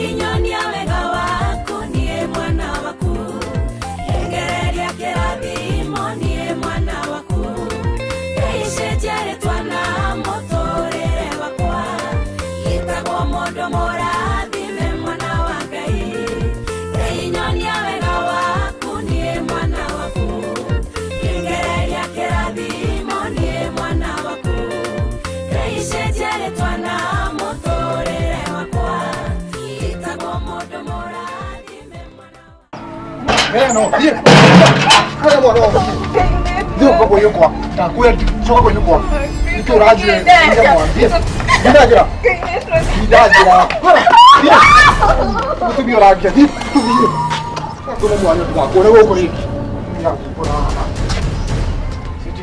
Ngai nyonia wega waku niĩ mwana waku Ngereria kĩrathimo niĩ mwana waku Ngai cenjia rĩtwa na mũtũrĩre wakwa Gĩtagwo mũndũ mũrathime mwana wa Ngai Ngai nyonia wega waku niĩ mwana waku Ngereria kĩrathimo niĩ mwana waku Ngai cenjia rĩtwa na mũtũrĩre wakwa Gĩtagwo mũndũ mũrathime mwana Meno, thiĩ. Haya mwana ũyũ. Thiĩ ũka kũiyũkwa. Ndakwĩra coka kũiyũkwa. Nĩkĩ ũranjĩra nginya mwana. Thiĩ. Ndindanjĩra. Ndindanjĩra. Thiĩ. Mũtumia ũrangia. Thiĩ. Tũthiĩ. Ndakũre mwana ndũgakuone gũkũ rĩngĩ. Ndagũkora haha. Siti.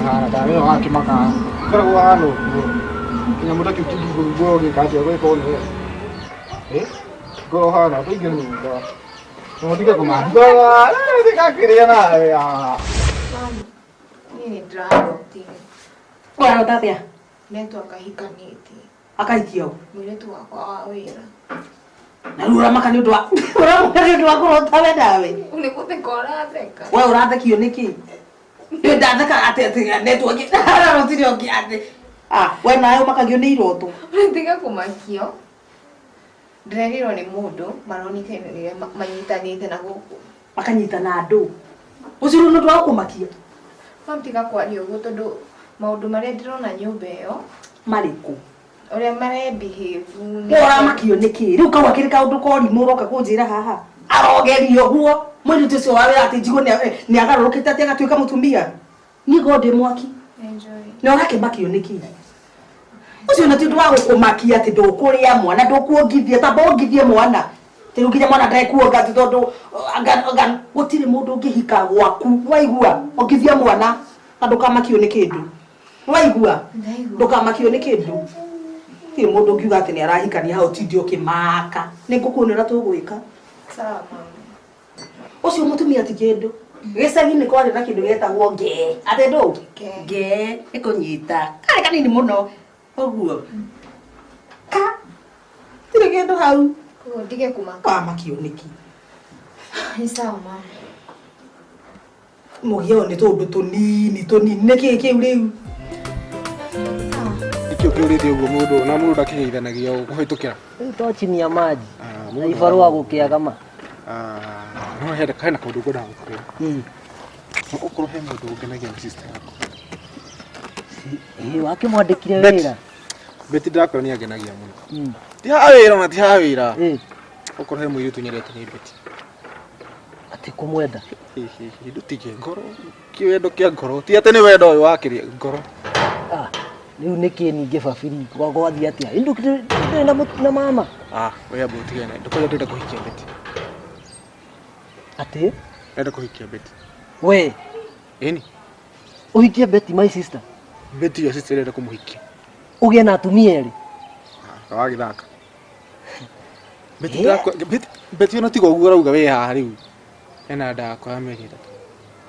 Hara, ndamenya wakĩmaka. Koragwo hana ũguo. Kĩnyamũ ta kĩu kĩngĩkũigua ũgĩka atĩa gwĩka ũũ nĩwe. Eh? Ngoro hana tũingĩ nyũmba. No tige kũmathara. Ndikakĩrĩa nawe. Ah. Mami, niĩ nĩ ndĩrarotire. Ũrarota atĩa? Netwo akahikanĩtie. Akahikio? Mũirĩtu wakwa wa wĩra. Na rĩu ũramaka nĩ ũndũ wa ũramaka nĩ ũndũ wa kũrota we nawe. Nĩ gũtheka ũratheka. We ũrathekio nĩkĩ? Nĩ ndatheka atĩ atĩ netwo ngĩ ararotire ũngĩ atĩ. Ah, we nawe ũmakagio nĩ iroto. Tiga kũmakio. Ndĩrerirwo nĩ mũndũ maronekire manyitanĩte na gũkũ. Makanyitana andũ. Ũcio rĩu nĩ ũndũ wa gũkũmakia. Mam tiga kwaria ũguo tondũ maũndũ marĩa ndĩrona nyũmba ĩyo Marĩkũ? ũrĩa mare behave We ũramakio nĩkĩ? Rĩu kau akĩrĩ kaũndũ ka ũrimũ ũroka kũnjĩra haha. Arogeria ũguo. Mũirĩtu ũcio wa wĩra atĩ njigũ nĩ agarũrũkĩte atĩ agatuĩka mũtumia. Niĩ ngorwo ndĩ mwaki. Enjoy. Na ũrakĩmakio nĩkĩ? Ũcio na ti ũndũ wa gũkũmakia atĩ ndũkũrĩa mwana, ndũkuongithia, tamba wongithie mwana. Atĩ rĩu nginya mwana ndekuonga atĩ tondũ anga gũtirĩ mũndũ ũngĩhika gwaku. Nĩwaigua? Ongithia mwana na ndũkamakio nĩ kĩndũ. Nĩwaigua? Ndaigua. Ndũkamakio nĩ kĩndũ. Gũtirĩ mũndũ ũngiuga atĩ nĩ arahikania hau ũtinde ũkĩmaka. Nĩ ngũkuonia ũrĩa tũgwĩka. Sawa mami. Ũcio mũtumia ti kĩndũ. Gĩcagi-inĩ kwarĩ na kĩndũ gĩetagwo ngee. Atĩ ndũ? Ngee. Ngee ĩkũnyita. Karĩ kanini mũno. Ũguo. Ka. Tirĩ kĩndũ hau. Koguo ndige kũmaka. Wamakio nĩkĩ? Nĩ sawa mami. Mũgĩo nĩ tũndũ tũnini tũnini. Nĩkĩ kĩu rĩu? Sawa. Nĩkĩ ũkĩũrĩte ũguo mũndũ na mũndũ ndakĩgeithanagia kũhĩtũkĩra? Rĩu to chini ya maji Ah, na mũndũ ibarũa gũkĩaga ma. Ah, no hena hena kaũndũ ngwendaga gũkwĩra. No Ũkorwo he mũndũ ũngenagia nĩ sister yaku. Ĩĩ wakĩmwandĩkire Betty. wĩra. Betty ndakwĩra nĩ angenagia mũno. Ti haha wĩra ona ti haha wĩra. Ũkorwo he mũirĩtu nyendete nĩ Betty. Atĩ kũmwenda. Hihi ndũtige ngoro kĩwendo kĩa ngoro ti atĩ nĩ wendo ũyũ wa kĩrĩa ngoro. Ah, rĩu nĩkĩ ningĩ babiri gwathiĩ atĩa? Ĩ ndũrĩ na na mama. Ah, we amba ũtige na ndũkwenda ndĩrenda kũhikia Betty. Atĩ? Ndĩrenda kũhikia Betty. We. Ĩni. Ũhikie Betty my sister. Betty your sister ndĩrenda kũmũhikia. Ũgĩe na atumia erĩ. Ah, wagĩthaka. Betty ndakwa Betty Betty ona tiga ũguo ũrauga wĩ haha rĩu. Ena nda yakwa ya mĩeri ĩtatũ.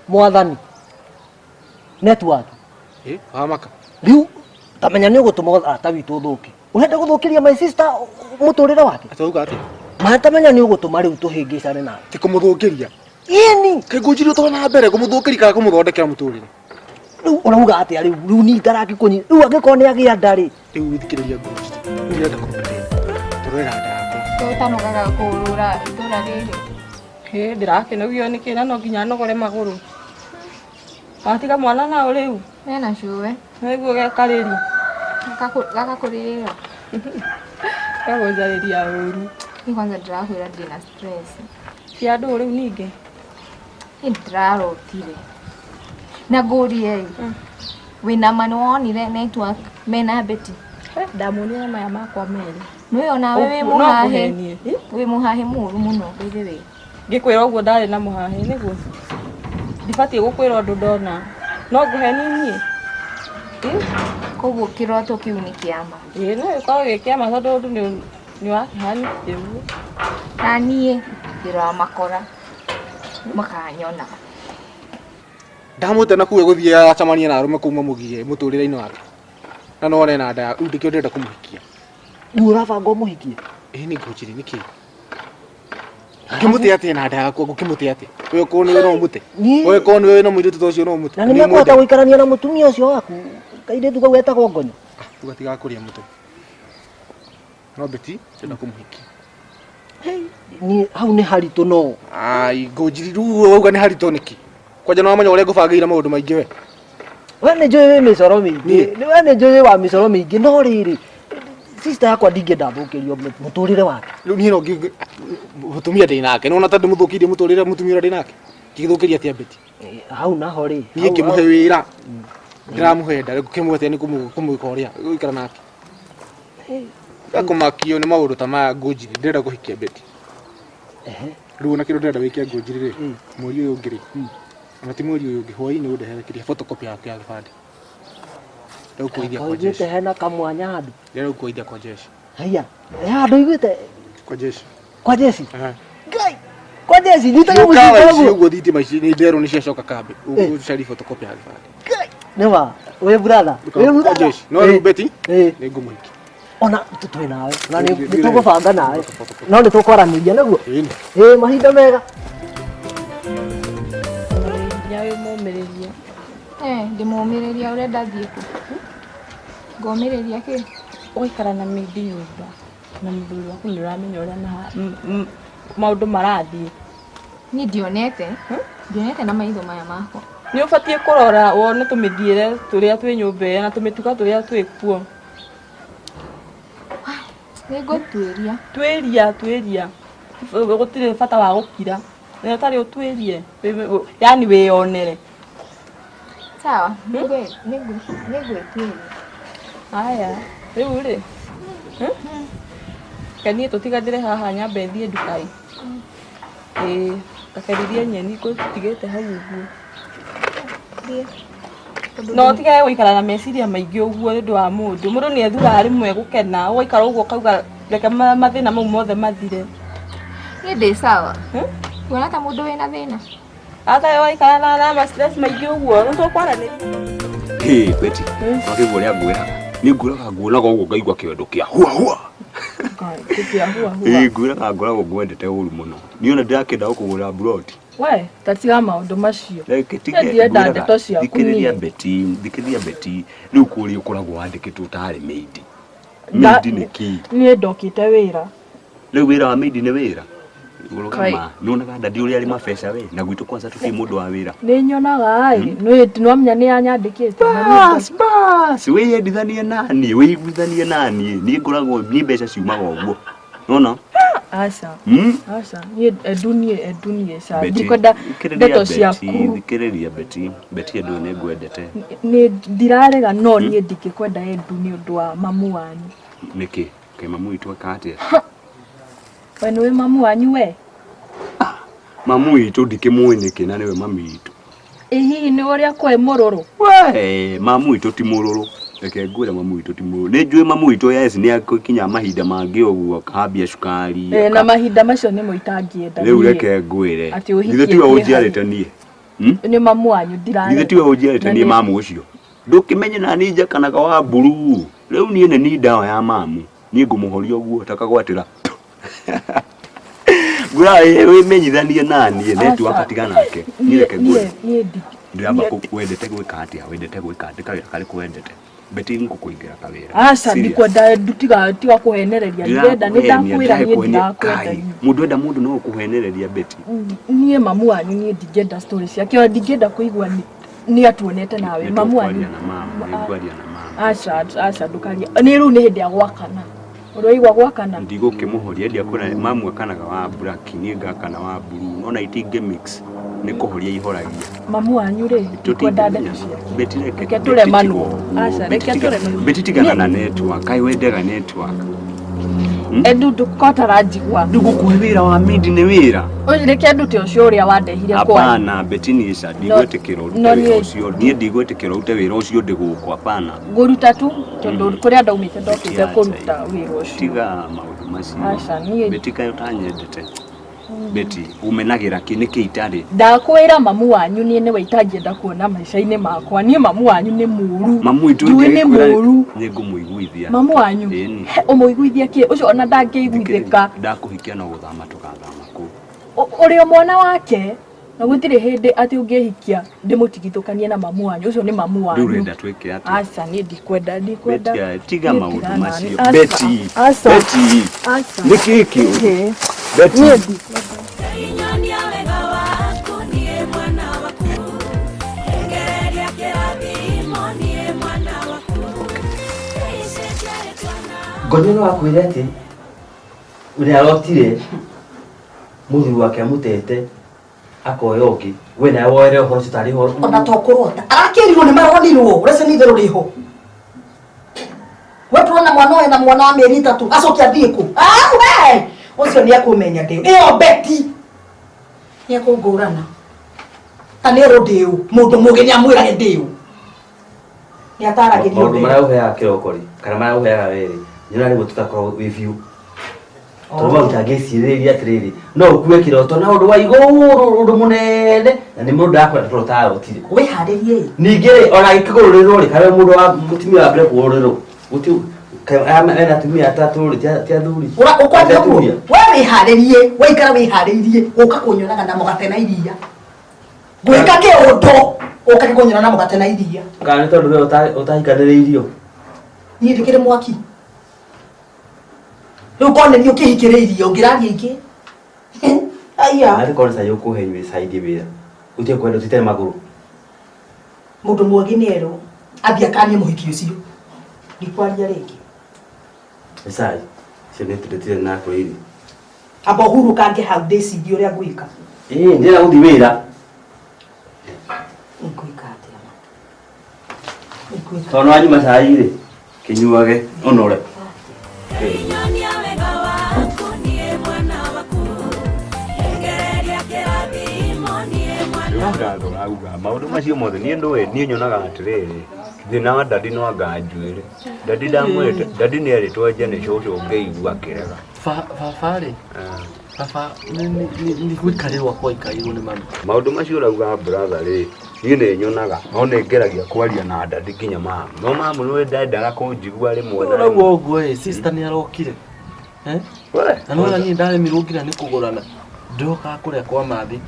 Mwathani. Network. Ĩ, wamaka. Rĩu tamenya nĩ ũgũtũma ũrata witũ ũthũke. Ũrenda gũthũkĩria my sister mũtũrĩre wake? Atĩ wauga atĩa? Ma tamenya nĩ ũgũtũma rĩu tũhĩngĩcane nake. Ti kũmũthũkĩria. Ĩni. Kaĩ ngũnjiri ũtwara na mbere kũmũthũkĩria kana kũmũthondekera mũtũrĩre? Rĩu ũrauga atĩa rĩu? Rĩu niĩ itarakĩkũnyi. Rĩu angĩkorwo nĩ agĩa nda rĩ. Rĩu thikĩrĩria ngũnjiri. Rĩu ndĩrenda kũmũteithia. Tũrwĩra nda yakwa. Ũtanogaga kũũrũra itũra rĩrĩ. Hĩ, ndĩrakĩnogio nĩkĩ na no nginya nogore magũrũ. Watiga mwana nao rĩu? Mena cuwe. Nĩguo gekarĩri. Gagakũrĩrĩra. Gagũnjarĩria ũru. Niĩ kwanza ndĩrakwĩra ndĩna stress. Cia andũ rĩu ningĩ? Niĩ ndĩrarotire. Na ngũrie ĩ, wĩna ma nĩwonire network mena Betty? Ndamuonire na maya makwa merĩ. Nĩũĩ onawe wĩ No mũhahe. ngũhenie. Wĩ mũhahe mũru mũno by the way. Ngĩkwĩra ũguo ndarĩ na mũhahe nĩguo. Ndibatiĩ gũkwĩra ũndũ ndona. No ngũhenie niĩ? Koguo kĩroto kĩu nĩ kĩama. Ĩĩ no gĩkorwo gĩ kĩama tondũ ũndũ nĩ wakĩhanĩkire ũguo. Na niĩ ndĩramakora makanyona. Ndamũte na kuu egũthiĩ acemanie na arũme kuu mamũgie mũtũrĩre-inĩ wake. Na no ena nda rĩu nĩkĩo ndĩrenda kũmũhikia. Rĩu ũrabanga ũmũhikie? Ĩĩ nĩ ngũnjiri nĩkĩ? Ngĩmũte atĩa na nda yakwa ngũkĩmũte atĩa? Wewe korwo nĩwe no ũmũte. Niĩ- Wewe korwo nĩwe na mũirĩtu ta ũcio no ũmũte. Na nĩ mekũhota gũikarania na mũtumia ũcio waku? Kairĩtu kau getagwo Ngonyo. Ũgatiga kũrĩa mũtwe. No Betty, ndĩrenda kũmũhikia. Niĩ hau nĩ haritũ no. Ai, ngũnjiri rĩu wauga nĩ haritũ nĩkĩ? Kwanja nĩ wamenya ũrĩa ngũbangĩire maũndũ maingĩ we. We nĩ njũĩ wĩ mĩcoro mĩingĩ. We nĩ njũĩ wĩ wa mĩcoro mĩingĩ no rĩrĩ sister yakwa ndingĩenda athũkĩrio mũtũrĩre wake. Rĩu niĩ no mũtumia ndĩ nake. Nĩwona ta ndĩmũthũkĩirie mũtũrĩre mũtumia ũrĩa ndĩ nake? Ngĩgĩthũkĩria atĩa Betty? Hau naho rĩ. Niĩ ngĩmũhe wĩra. Ndĩramũhe nda, ngũkĩmũhe atĩa nĩ kũmwĩka ũrĩa gũikara nake. Gakũmakio nĩ maũndũ ta maya ngũnjiri, ndĩrenda kũhikia Betty. Rĩu ona kĩndũ ndĩrenda wĩke ngũnjiri rĩ, mweri ũyũ ũngĩ rĩ, ona ti mweri ũyũ ũngĩ, hwaĩ-inĩ ũndehere kĩrĩa photocopy yaku ya gĩbandĩ. Ndĩragũkuithia kwa Kaũiguĩte jeshi. hena kamwanya handũ. Ndĩragũkuithia kwa jeshi. Haiya, he handũ ũiguĩte Kwa jeshi. kwa jeshi. Aha. Ngai, kwa jeshi nyitaga Ũkawa mũcinga ici ũguo. ũguo thitima ici nĩ nderwo nĩ ciacoka kambĩ. Ũgũcaria photocopy ya gĩbandĩ. Nĩ ma, wĩ brother. Wĩ Kwa brother. jeshi. No rĩu Betty, Eh. nĩ ngũmũhikia. Ona twĩ nawe. Na nĩ nĩ tũgũbanga nawe. No nĩ tũkwaranĩria nĩguo. Ĩni. Ĩ mahinda mega. Nginya wĩ mũmĩrĩrie. Eh, ndĩmũmĩrĩria ũrenda thiĩ kũ? Ngomĩrĩria kĩ? Ũgaikara na mĩindi nyũmba na mũthuri waku nĩ ũramenya ũrĩa maũndũ marathiĩ. Niĩ ndionete. Ndionete na maitho maya makwa. Nĩ ũbatiĩ kũrora wone tũmĩthiĩre tũrĩa twĩ nyũmba ĩyo na tũmĩtuga tũrĩa twĩ kuo. Nĩ ngũtuĩria. Tuĩria, tuĩria. Gũtirĩ bata wa gũkira. Na ũtarĩ ũtuĩrie, yaani wĩyonere. Sawa, nĩngwĩtuĩria. Haya, rĩu rĩ, reke niĩ tũtiganĩre haha nyambe thiĩ nduka-ĩ. Ĩĩ, ngakeririe nyeni ngũtigĩte hau ũguo. No ũtigage gũikara na meciria maingĩ ũguo nĩ ũndũ wa mũndũ. Mũndũ nĩ ethuraga rĩmwe gũkena, ũgaikara ũguo ũkauga reke mathĩna mau mothe mathire. Niĩ ndĩ sawa. Kuona ta mũndũ wĩna thĩna. Ata waikara na ma stress maingĩ ũguo, nĩ tũkwaranĩria. Hey, Betty, wakĩigua ũrĩa ngwĩraga? Niĩ ngwĩraga nguonaga ũguo ngaigua kĩondo kĩa hua hua. Ĩĩ ngwĩraga ngoragwo ngwendete ũru mũno. Niĩ ona ndĩrakĩenda gũkũgũrĩra mburoti. We, ta tiga maũndũ macio. Reke tige, Niĩ ndienda ngwĩraga, ndeto ciaku thikĩrĩria niĩ. Betty, thikĩrĩria Betty, rĩu kũrĩa ũkoragwo wandĩkĩtwo tarĩ maid. Nda- Maid nĩ kĩ? Niĩ ndokĩte wĩra. Rĩu wĩra wa maid nĩ wĩra? Kai. Rũgama, nĩwonaga ndadi ũrĩa arĩ mabeca we, na gwitũ kwanza tũtirĩ mũndũ wa wĩra. Nĩ nyonaga ĩ, nĩ nwamenya nĩ anyandĩkĩte. na niĩ Bas, bas, wĩyendithanie naniĩ, wĩiguithanie naniĩ, niĩ ngoragwo, niĩ mbeca ciumaga ũguo. Nona? Aca. Hmm? Aca, niĩ endu niĩ endu niĩ ca. Betty, Ndikwenda thikĩrĩria ndeto Betty, ciaku. Thikĩrĩria Betty, Betty endu nĩ ngwendete. Nĩ ndirarega no niĩ ndingĩkwenda endu nĩ ũndũ wa mamu wanyu. Nĩkĩ? Kaĩ mamu witũ eka atĩa? We nĩũĩ mamu wanyu we? Mamu witũ ndikĩmũĩ nĩkĩ na nĩwe mami witũ. Ĩ hihi nĩ ũrĩa kwĩ mũrũrũ? We, mamu witũ ti mũrũrũ. Reke ngwĩre mamu witũ ti mũrũrũ. Nĩ njũĩ mamu witũ yes nĩ akinya mahinda mangĩ ũguo akahambia cukari. Ĩ, na mahinda macio nĩmo itangĩenda Rĩu niĩ. reke ngwĩre. Atĩ ũhikie Githĩ tiwe thiĩ ũnjiarĩte niĩ? Nĩ mamu wanyu ndirarega. Githĩ tiwe ũnjiarĩte Na niĩ nĩ- mamu ũcio? Ndũkĩmenye na niĩ njakanaga wa mburuu. Rĩu niĩ nĩ niĩ ndawa ya mamu. Niĩ ngũmũhoria ũguo takagwatĩra. Ngwĩra wĩmenyithanie naniĩ network tiga nake. Niĩ reke ngwĩre. Niĩ ndi Ndĩramba wendete gwĩka atĩa? Wendete gwĩka atĩa? Kawĩra karĩkũ wendete? Betty ngũkũingĩra kawĩra. Aca Serious. ndikwenda endu tiga tiga kũhenereria ndĩrenda nĩ ndakwĩra niĩ ndirakwenda Kai, mũndũ enda mũndũ no ũkũhenereria Betty. niĩ mamu wanyu niĩ ndingĩenda story ciake ona ndingĩenda kũigua nĩ atuonete nawe mamu wanyu Nĩtũkwaria na mama, nĩngwaria na mama. aca aca ndũkaria nĩ rĩu nĩ hĩndĩ ya gwakana ũraigua gwakana Ndigũkĩmũhoria ndiakwĩra mamu akanaga wa black niĩ ngakana wa blue nona itingĩ mix nĩ kũhoria ihoragia. mamu wanyu rĩ ndikwenda ndeto ciake Betty reke Reke Betty tũremanwo. tiga ũguo. Aca, Betty reke tũremanwo. Betty tigana na network kaĩ wendaga network. Endu ndũkotaranjigua Ndĩgũkũhe wĩra wa maid nĩ wĩra. Reke ndute ũcio ũrĩa wandehire kwanyu Hapana Betty niĩ ca ndigwĩtĩkĩra ũrute no wĩra niĩ- ũcio niĩ ndigwĩtĩkĩra ũrute wĩra ũcio ndĩ gũkũ hapana. ngũruta tu tondũ kũrĩa ndaumĩte ndokĩte Betty, aca kũruta wĩra ũcio Tiga maũndũ macio. Aca, niĩ- Betty kaĩ ũtanyendete. Betty umenagĩra kĩ nĩkĩ itarĩ Ndakwĩra mamu wanyu niĩ nĩwe itangĩenda kuona maica-inĩ makwa. Niĩ mamu wanyu nĩ mũru. mamu witũ Njũĩ nĩ mũru. nĩ ngũmũiguithia Mamu wanyu. Ĩni. He, Ũmũiguithia kĩ? Ũcio ona ndangĩiguithĩka. Ndakũhikia no gũthama tũgathama kũu. Ũrĩ o mwana wake na gũtirĩ hĩndĩ atĩ ũngĩhikia ndĩmũtigithũkanie na mamu wanyu. Ũcio nĩ mamu Rĩu wanyu. ũrenda twĩke atĩa? Aca niĩ ndikwenda ndikwenda. Betty, tiga Niĩ maũndũ tigana macio. nĩ- aca, Betty, aca, Betty, aca. nĩkĩ kĩũru? Ĩhĩ. Betty. Niĩ ndikwenda. Nyonia wega waku niĩ mwana waku Ngereria kĩrathimo niĩ mwana waku Nĩicenjeretwo na Ngonyo no akwĩre atĩ ũrĩa arotire mũthuri wake amũtete akoya ũngĩ we nawe woere ũhoro ũcio tarĩ ũhoro ona to kũrota arakĩrirwo nĩ maronirwo ũrece nĩ itherũ rĩho we tũrona mwana ũyũ na mwana wa mĩeri ĩtatũ acoke athiĩ kũ Ah, we ũcio nĩ ekũmenya ndĩũ ĩyo beti nĩ ekũngũrana ta nĩ erwo ndĩũ mũndũ mũgĩ nĩ amwĩrage ndĩũ nĩ ataragĩrio maũndũ ndĩũ marĩa ũheaga kĩroko rĩ kana marĩa ũheaga we rĩ nyonaga rĩmwe tũtakoragwo wĩ biũ tondũ mau ũtangĩcirĩria atĩrĩrĩ no ũkue kĩroto na ũndũ wa igũrũ ũndũ mũnene na nĩ mũndũ ndakwenda tondũ ũtarotire wĩharĩrie ningĩ rĩ ona gĩkĩgũrũrĩrwo rĩ kana mũndũ wa mũtumia wa mbere kũgũrũrĩrwo gũti ena atumia atatũ rĩ ti athuri ũkwaria Ti ũguo atumia. we wĩharĩrie waikara wĩharĩirie ũka kũnyonaga na mũgate na iria ngwĩka kĩũndũ ũkage kũnyona na mũgate na iria kana nĩ tondũ we ũtahikanĩrĩirio niĩ ndĩkĩrĩ mwaki rĩu korwo nĩ niĩ ũkĩhikĩrĩirie ũngĩraria ingĩ aya arĩ korwo nĩ cai ũkũhe nyue cai thiĩ wĩra ũtige kwenda ũtite magũrũ mũndũ mwagi nĩ erwo athiĩ akanie mũhiki ũcio ndikwaria rĩngĩ nĩ cai cio nĩ tũndĩtire na kwĩri amba ũhurũkange hau ndĩcirie ũrĩa ngwĩka ĩĩ ndĩrenda gũthiĩ wĩra ngwĩka atĩa ma? Ngwĩka tondũ wanyuma cai rĩ kĩnyuage ũnore Nyonia wega waku niĩ mwana waku Ngereria kĩrathimo niĩ mwana Rĩu ngatho ũrauga maũndũ macio mothe niĩ ndũĩ niĩ nyonaga atĩrĩrĩ thĩna wa dadi no anga njuĩrĩ dadi ndamwĩrĩte dadi nĩ erĩtwo nje nĩ cũcũ ngĩigua akĩrega Baba rĩ baba nĩ gũikarĩrwo kwaikarĩrwo nĩ mami maũndũ macio ũrauga brother rĩ niĩ nĩ nyonaga no nĩ ngeragia kwaria na dadi nginya mamu no mamu nĩ ndendaga kũnjigua rĩmwe na ũrauga rĩmwe ũguo ĩ sister nĩ arokire Eh? We, na nĩwona niĩ ndaremirwo nginya nĩ kũgũrana ndĩrokaga kũrĩa kwa mathi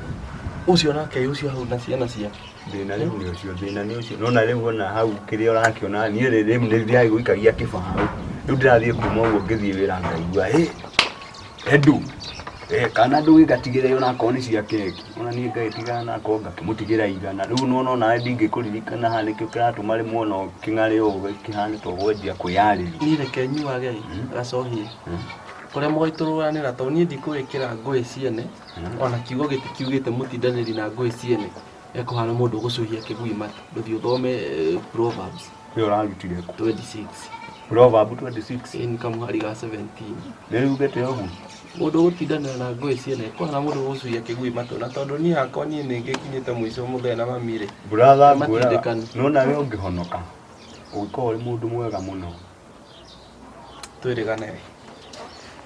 ũcio nake ũcio hau na ciana ciake thĩna rĩu nĩ ũcio thĩna nĩ ũcio nona rĩu ona hau kĩrĩa ũrakĩona niĩ rĩ rĩu nĩ ndĩragĩgũikagia kĩbaũ rĩu ndĩrathiĩ kuma ũguo ngĩthiĩ wĩra ngaigua ĩ edu Eh, kana ndũgĩgatigĩre onakorwo nĩ cia keki ona niĩ ngagĩtigana nako ngakĩmũtigĩra igana rĩu nona onawe ndingĩkũririkana haha nĩkĩo kĩratũma rĩmwe ona ũkĩng'are ũũ kĩhane ta ũgwenjia kwĩyarĩria niĩ reke nyuage gacohi kũrĩa mũgaitũrũranĩra tondũ niĩ ndikũĩkĩra ngũĩ ciene ona kiugo gĩtikiugĩte mũtindanĩri na ngũĩ ciene ekũhana mũndũ ũgũcuhia kĩgui matũ ndũthiĩ ũthome Proverbs ĩyo ũrarutire kũ 26 Proverb 26 ĩĩ nĩ kamũhari ga 17 nĩ yugĩte ũguo mũndũ ũgũtindanĩra na ngũĩ ciene ekũhana mũndũ ũgũcuhia kĩgui matũ na tondũ niĩ hakwa niĩ nĩ ngĩkinyĩte mũico mũthenya na mami rĩ brother ngwĩraga Matindĩkani. nona we ũngĩhonoka ũngĩkorwo ũrĩ mũndũ mwega mũno twĩrĩgane rĩ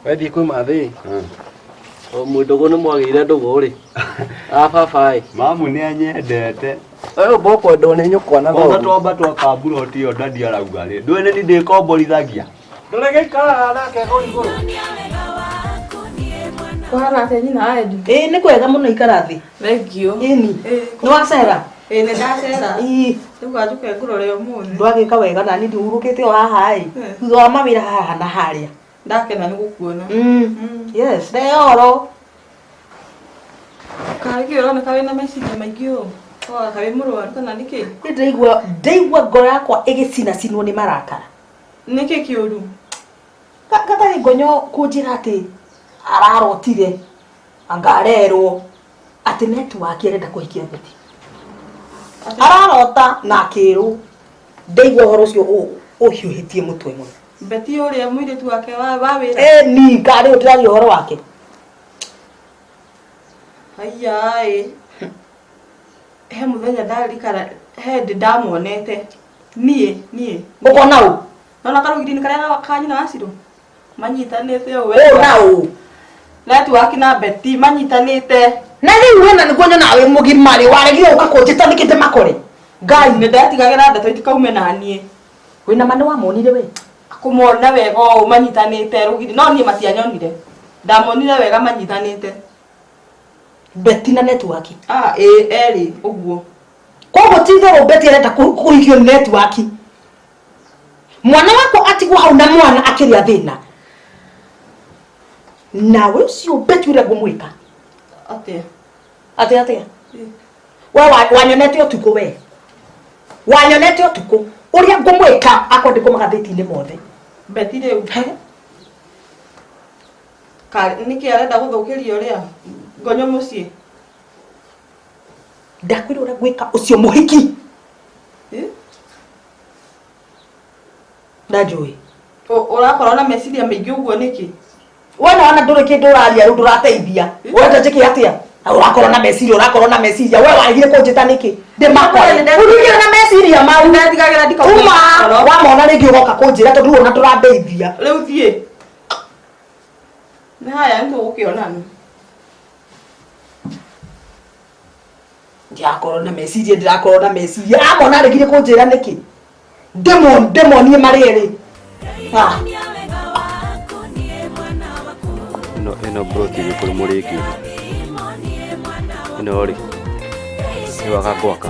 wethiĩ kwĩ mathĩ o mwĩ ndũgũ nĩ mwagĩire ndũgũ rĩ a baba ĩ mamu nĩ anyendete ũyũ mbokwendwo nĩ nyũkwa na kwanza thoguo twamba twaka mburoti ĩyo dadi arauga rĩ ndũĩ nĩ niĩ ndĩkomborithagia ndũrĩgĩikaraga nake kũu igũrũ Nyonia wega waku niĩ mwana Kũhana atĩa nyina wa Edu? ĩĩ nĩ kwega mũno ikara thĩ Thengiũ. ĩni nĩ wacera Ĩĩ nĩ ndacera. Ĩĩ, Rĩu ganjũke ngũrore ũmũthĩ. ndwagĩka wega nani ndihurũkĩte o haha ĩ thutha wa mawĩra haha na harĩa Ndakena nĩ gũkuona. Yes ndeyoro Karĩ kĩ ũroneka wĩna meciria maingĩ ũũ? Waga wĩ mũrwaru kana nĩkĩ? Niĩ ndĩraigua ndaigua ngoro yakwa ĩgĩcinacinwo nĩ marakara Nĩkĩ kĩũru? Gatarĩ ngonyo kũnjĩra atĩ ararotire angarerwo atĩ network arenda kũhikia Betty ararota na akĩrwo ndaigua ũhoro ũcio ũhiũhĩtie mũtwe mũno Betty ũrĩa mũirĩtu wake wa wa wĩra. ĩ ni karĩ ndĩraria ũhoro wake Haiya ĩ. He mũthenya ndarikara he ndĩ ndamuonete. Niĩ niĩ. Ũkona ũ? Nona karũgiri-inĩ karĩa ka nyina wa Cirũ. Manyitanĩte ũũ Ũũ na ũũ. Network na Betty manyitanĩte. Na rĩu we na nĩguo nyonaga wĩ mũgima rĩ, waregire gũka kũnjĩta nĩkĩ ndĩmakore? Ngai. Nĩ ndetigagĩra ndeto itikaume na niĩ. Wĩna ma nĩ wamonire we? Kũmona wega ũũ manyitanĩte rũgiri, no niĩ matianyonire. Ndamonire wega manyitanĩte. Betty na network. Ah, ĩĩ erĩ ũguo. Koguo ti itherũ Betty arenda kũhikio nĩ network. Mwana wakwa atigwo hau na mwana akĩrĩa thĩna. Nawe ũcio Betty ũrĩa ngũmwĩka. Atĩa? Atĩa atĩa? We wanyonete ũtukũ we. Wanyonete ũtukũ. Ũrĩa ngũmwĩka akwandĩkwo magathĩti-inĩ mothe. Betty rĩu. Ka nĩkĩ arenda gũthũkĩria ũrĩa? Ngonyo mũciĩ. Ndakwĩra ũrĩa ngwĩka ũcio mũhiki. Ndanjũĩ. Ũrakorwo na meciria maingĩ ũguo nĩkĩ? We na wana ndũrĩ kĩndũ ũraria rĩu ndũrateithia. Ũrenda njĩke atĩa? Na ũrakorwo na meciria, ũrakorwo na meciria. We waregire kũnjĩta nĩkĩ? Ndĩmakore. Ũrigire na meciria mau. Ndetigagĩra ndikaume Uma ngoro. wamona rĩngĩ ũgoka kũnjĩra tondũ rĩu ona ndũrandeithia. Rĩu thiĩ. Nĩ haya nĩtũgũkĩonana. Ndirakorwo na meciria, ndirakorwo na meciria. Amona aregire kũnjĩra nĩkĩ? Ndĩmonie marĩ erĩ. Ah. Ĩno ĩno plot ĩgĩ kũrĩmwo rĩngĩ. Ĩno rĩ nĩ waka gwaka.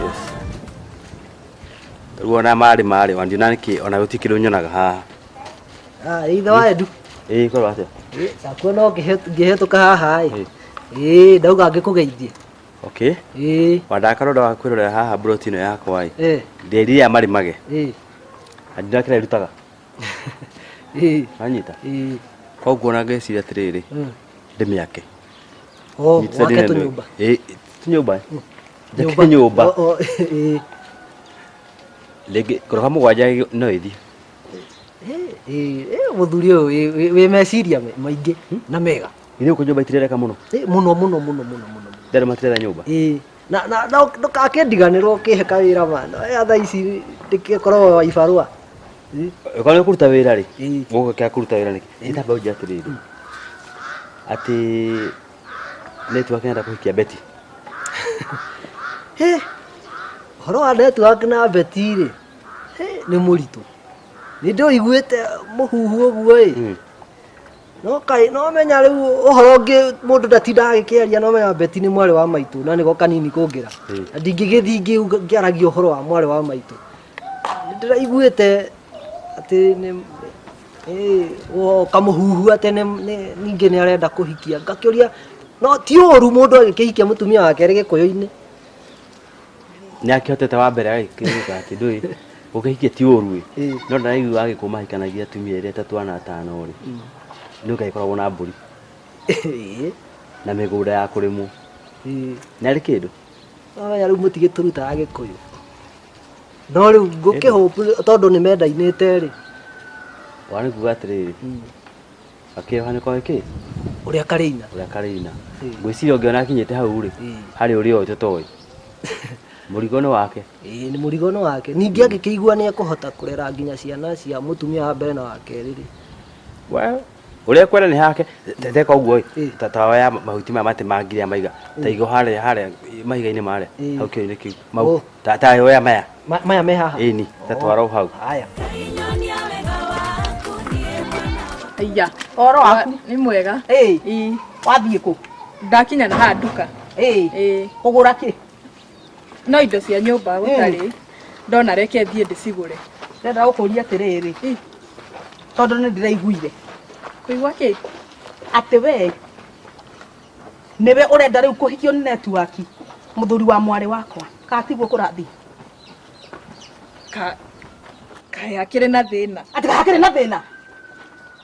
Yes. Rĩu ona marĩ marĩ ona ndina nĩkĩ ona gũtirĩ kĩndũ nyonaga haha. Ah, ithe wa Edu. Ĩĩ korwo atĩa? Ndakuona no ngĩhetũka haha ĩ. Ĩĩ ndauga ngĩkũgeithie. Okay. Ĩĩ. Wandakara ũndũ wa kwĩrorera haha plot ĩno yakwa ĩ. Ĩĩ. Ndĩrire aya marĩmage. Ĩĩ. Na ndina kĩrĩa ĩrutaga. Ĩĩ. Wanyita? Ĩĩ. Koguo ona ngeciria atĩrĩrĩ, ndĩmĩake. Oh, Nyitĩte wake ndĩna- tũnyũmba. Ĩĩ, tũnyũmba. Njake nyũmba. O, o, ĩĩ. Rĩngĩ ngoroba mũgwanja no ĩthiĩ. Ĩĩ, ĩĩ, mũthuri ũyũ wĩ meciria maingĩ na mega. Githĩ gũkũ nyũmba itirereka mũno? Ĩĩ, mũno mũno mũno mũno mũno. Ndĩrĩ matiretha nyũmba. Ĩĩ. Na na na ndũgakĩndiganĩrwo ũkĩhe kawĩra ma. No ya thaa ici ndĩgĩkoragwo wa ibarũa. Ũkorwo nĩ ũkũruta wĩra rĩ, gũkũ kĩa kũruta wĩra nĩkĩ? Nĩ ũnjĩre atĩrĩrĩ, atĩ network ĩrenda kũhikia Betty. Hĩ, ũhoro wa network na Betty rĩ, hĩ, nĩ mũritũ. Nĩ ndĩũiguĩte mũhuhu ũguo ĩ. No kaĩ no menya rĩu ũhoro ũngĩ mũndũ ndatindaga agĩkĩaria, no menya Betty nĩ mwarĩ wa maitũ na nĩgo kanini kũngĩra. Na ndingĩgĩthiĩ ngĩaragia ũhoro wa mwarĩ wa maitũ. Nĩ ndĩraiguĩte atĩ nĩ kamũhuhu atĩ ningĩ nĩ arenda kũhikia. Ngakĩũria no ti ũru mũndũ agĩkĩhikia mũtumia wake arĩ gĩkũyũ-inĩ. Nĩ akĩhotete wa mbere agĩkĩruta atĩ ndũĩ gũkĩhikia ti ũru ĩ. No ndĩraigua agĩkũyũ mahikanagia atumia erĩ atatũ ana atano rĩ. Nĩ ũgagĩkoragwo na mbũri. Na mĩgũnda ya kũrĩmwo. Nĩ arĩ kĩndũ? Wamenya rĩu mũtigĩtũrutaga gĩkũyũ. No rĩu ngũkĩhũpu tondũ nĩ mendainĩte rĩ. Wa nĩ kuga atĩrĩrĩ. Akĩoha nĩ kwa kĩ? Ũrĩa karĩina. Ũrĩa karĩina. Ngwĩciria ũngĩona akinyĩte hau rĩ, harĩ ũrĩa ũĩ tũtoĩ. Mũrigo nĩ wake. Ĩĩ nĩ mũrigo nĩ wake. Ningĩ angĩkĩigua nĩ ekũhota kũrera nginya ciana cia mũtumia wa mbere na wa kerĩ rĩ. Well, ũrĩa kwenda nĩ hake teka ũguo ĩ ta oya mahuti maya matemangire maiga ta igo harĩa harĩa mahiga-inĩ marĩa hau kĩo-inĩ kĩu mau ta ta oya maya maya me haha ĩni ta twara hau. Haya. Aya. Ũhoro waku? Nĩ mwega. Ĩĩ. Wathiĩ kũ? Ndakinya na haha nduka. Ĩĩ. Kũgũra kĩ? No indo cia nyũmba gũtarĩ. Ndona reke thiĩ ndĩcigũre. Ndĩrenda gũkũria atĩrĩrĩ. Tondũ nĩ ndĩraiguire. Kũigua kĩ? Atĩ we nĩwe ũrenda rĩu kũhikio nĩ network mũthuri wa mwarĩ wakwa. Kana tiguo kũrathiĩ? Ka kaĩ hakĩrĩ na thĩna. Atĩ hakĩrĩ na thĩna?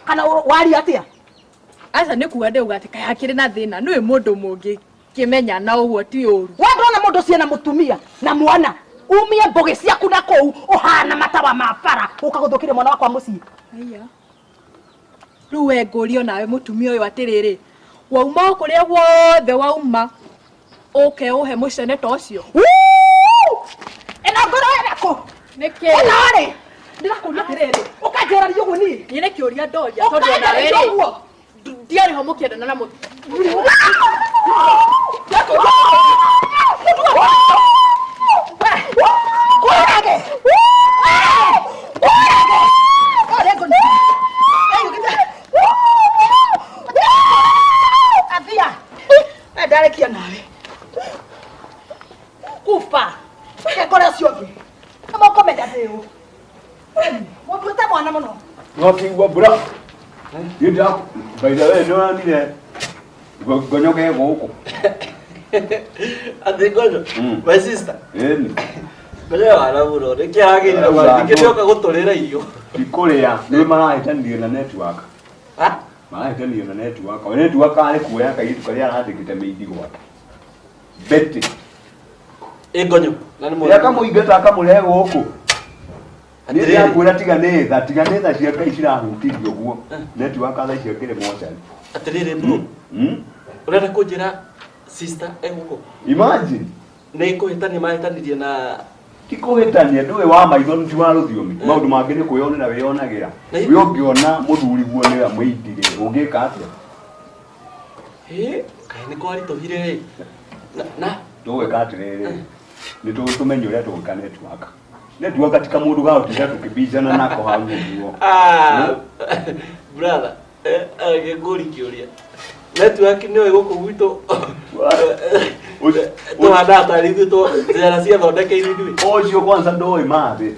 Kana waria atĩa? Aca nĩ kuga ndĩuga atĩ kaĩ hakĩrĩ na thĩna. Nĩũĩ mũndũ mũngĩkĩmenya na ũguo ti ũru. We ndona mũndũ ũcio ena mũtumia na mwana umie mbũgĩ ciaku na kũu ũhana matawa ma bara ũka gũthũkĩria mwana wakwa mũciĩ. Aya. Rĩu we ngũrio nawe mũtumia ũyũ atĩrĩrĩ, wauma o kũrĩa guothe wauma ũke ũhe mũcene ta ũcio. Ĩno ngoro ĩrĩkũ? Nĩkĩ? Ĩno rĩ, ndĩrakũria atĩrĩrĩ, ũka Ũkanjararia ũguo niĩ? Niĩ nĩ kĩũria ndoria tondũ ona we Ũkanjararia rĩ ũguo? ndiarĩ ho mũkĩendana na mũthuri. Athia, ndarekia nawe kufa kekore ũcio ũngĩ nĩmũkũmenya ndĩũ mũtuĩte mwana mũno. Nokĩigua mbura niĩ ndĩra by the way nĩũronire ngonyoke gũkũ. Atĩ ngonyo? My sister. Ĩni. Ngonyo wara mũno nĩkĩ aragĩrire ningĩ nĩoka gũtũrĩra irio. Ti kũrĩa nĩ marahĩtanirio na network. Marahĩtanirio na network. We network arĩ kuoya kairĩtu karĩa arandĩkĩte mĩindi gwake. Betty. Ĩ ngonyo. Na nĩ Nĩ akamũingata akamũrehe gũkũ. Nĩ ndĩrakwĩra tiga nĩ tha, tiga nĩ tha cia Ngai cirahutirio ũguo. Network tha icio ĩkĩrĩ mocarĩ. Atĩrĩrĩ bro. Ũrenda kũnjĩra sister e gũkũ? Imagine. Nĩ kũhĩtania mahĩtanirie na Ti kũhĩtania ndũĩ wa maitho ti wa rũthiomi. Maũndũ mangĩ nĩ kwĩyonera wĩyonagĩra. We ũngĩona mũthuri guo nĩwe mũindire ũngĩka atĩa? Hĩ, kaĩ nĩ kwaritũhire ĩ. Na Tũgwĩka atĩrĩrĩ, nĩ tũmenye ũrĩa tũgwĩka network. Network ti kamũndũ ga gũtinda tũkĩbicana nako hau ũguo. Ah, brother, reke ngũrie kĩũria. Network nĩyo gũkũ gwitũ tũhanaga tarĩ ithuĩ njĩra ciathondekeirwo ithuĩ. Ũcio kwanza ndũĩ mathĩ.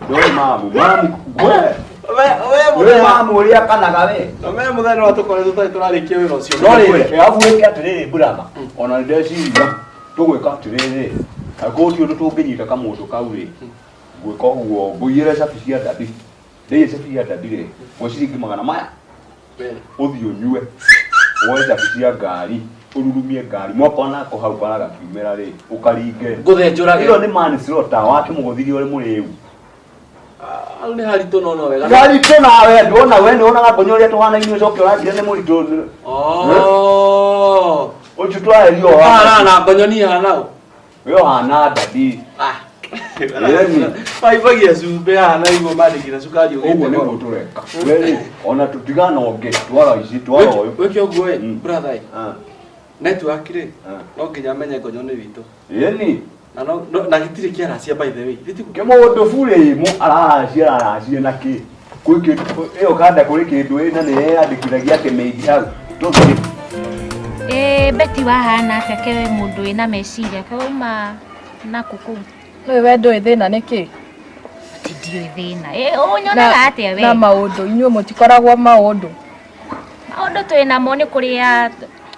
Ndũĩ mamu. Mamu we. We We mamu ũrĩa akanaga we. Na we mũthenya wa tũkoretwo tũtarĩ tũrarĩkia wĩra ũcio. No rĩrĩ, arabu wĩke atĩrĩrĩ brother, ona nĩ ndeciria tũgwĩka atĩrĩrĩ, angĩkorwo ti ũndũ tũngĩnyita kamũndũ kau rĩ, ngwĩka ũguo ngũiyĩre cabi cia ndadi. Ndaiya cabi cia ndadi rĩ, ngwe ciringi magana maya, ũthiĩ ũnyue, woe cabi cia ngari, ũrurumie ngari, mwaka nako hau bara gakiumĩra rĩ, ũkaringe. Ngũthenjũrage. Ĩyo nĩ manslaughter, wakĩmũgũthirie ũrĩ mũrĩu. Hau nĩ haritũ no no wega. Haritũ nawe, ndwona we nĩwonaga ngonya ũrĩa tũhanaine ũcoke ũranjĩra nĩ mũritũ. Oh. Ũcio twarerio Ũhana na ngonyo niĩ hana ũ? We ũhana ndadi. Ĩni. Maimbagia cumbĩ haha na igua mandĩkĩra cukari ũgĩte Ũguo nĩguo tũreka. We rĩ, ona tũtigana ũngĩ, twara ici, twara ũyũ. Wĩke ũguo ĩ, brother ĩ. Network rĩ, no nginya amenye ngonyo nĩ witũ. Ĩni. Na no na gĩtirĩ kĩaracia by the way. Kĩmũndũ burĩ mũ araracia araracia na kĩ? Kwĩ kĩndũ ĩyo kanda kũrĩ kĩndũ ĩna nĩ yeyandĩkithagia atĩ mĩindi hau. Tũthiĩ. Ĩ Betty wahana atĩa ke we mũndũ wĩna meciria ke wauma nakũ kũu? Nĩũĩ we ndũĩ thĩna nĩ kĩ? Atĩ ndiũĩ thĩna. Ĩ ũnyonaga atĩa we? Na maũndũ, inyuĩ mũtikoragwo maũndũ. Maũndũ twĩ namo nĩ kũrĩa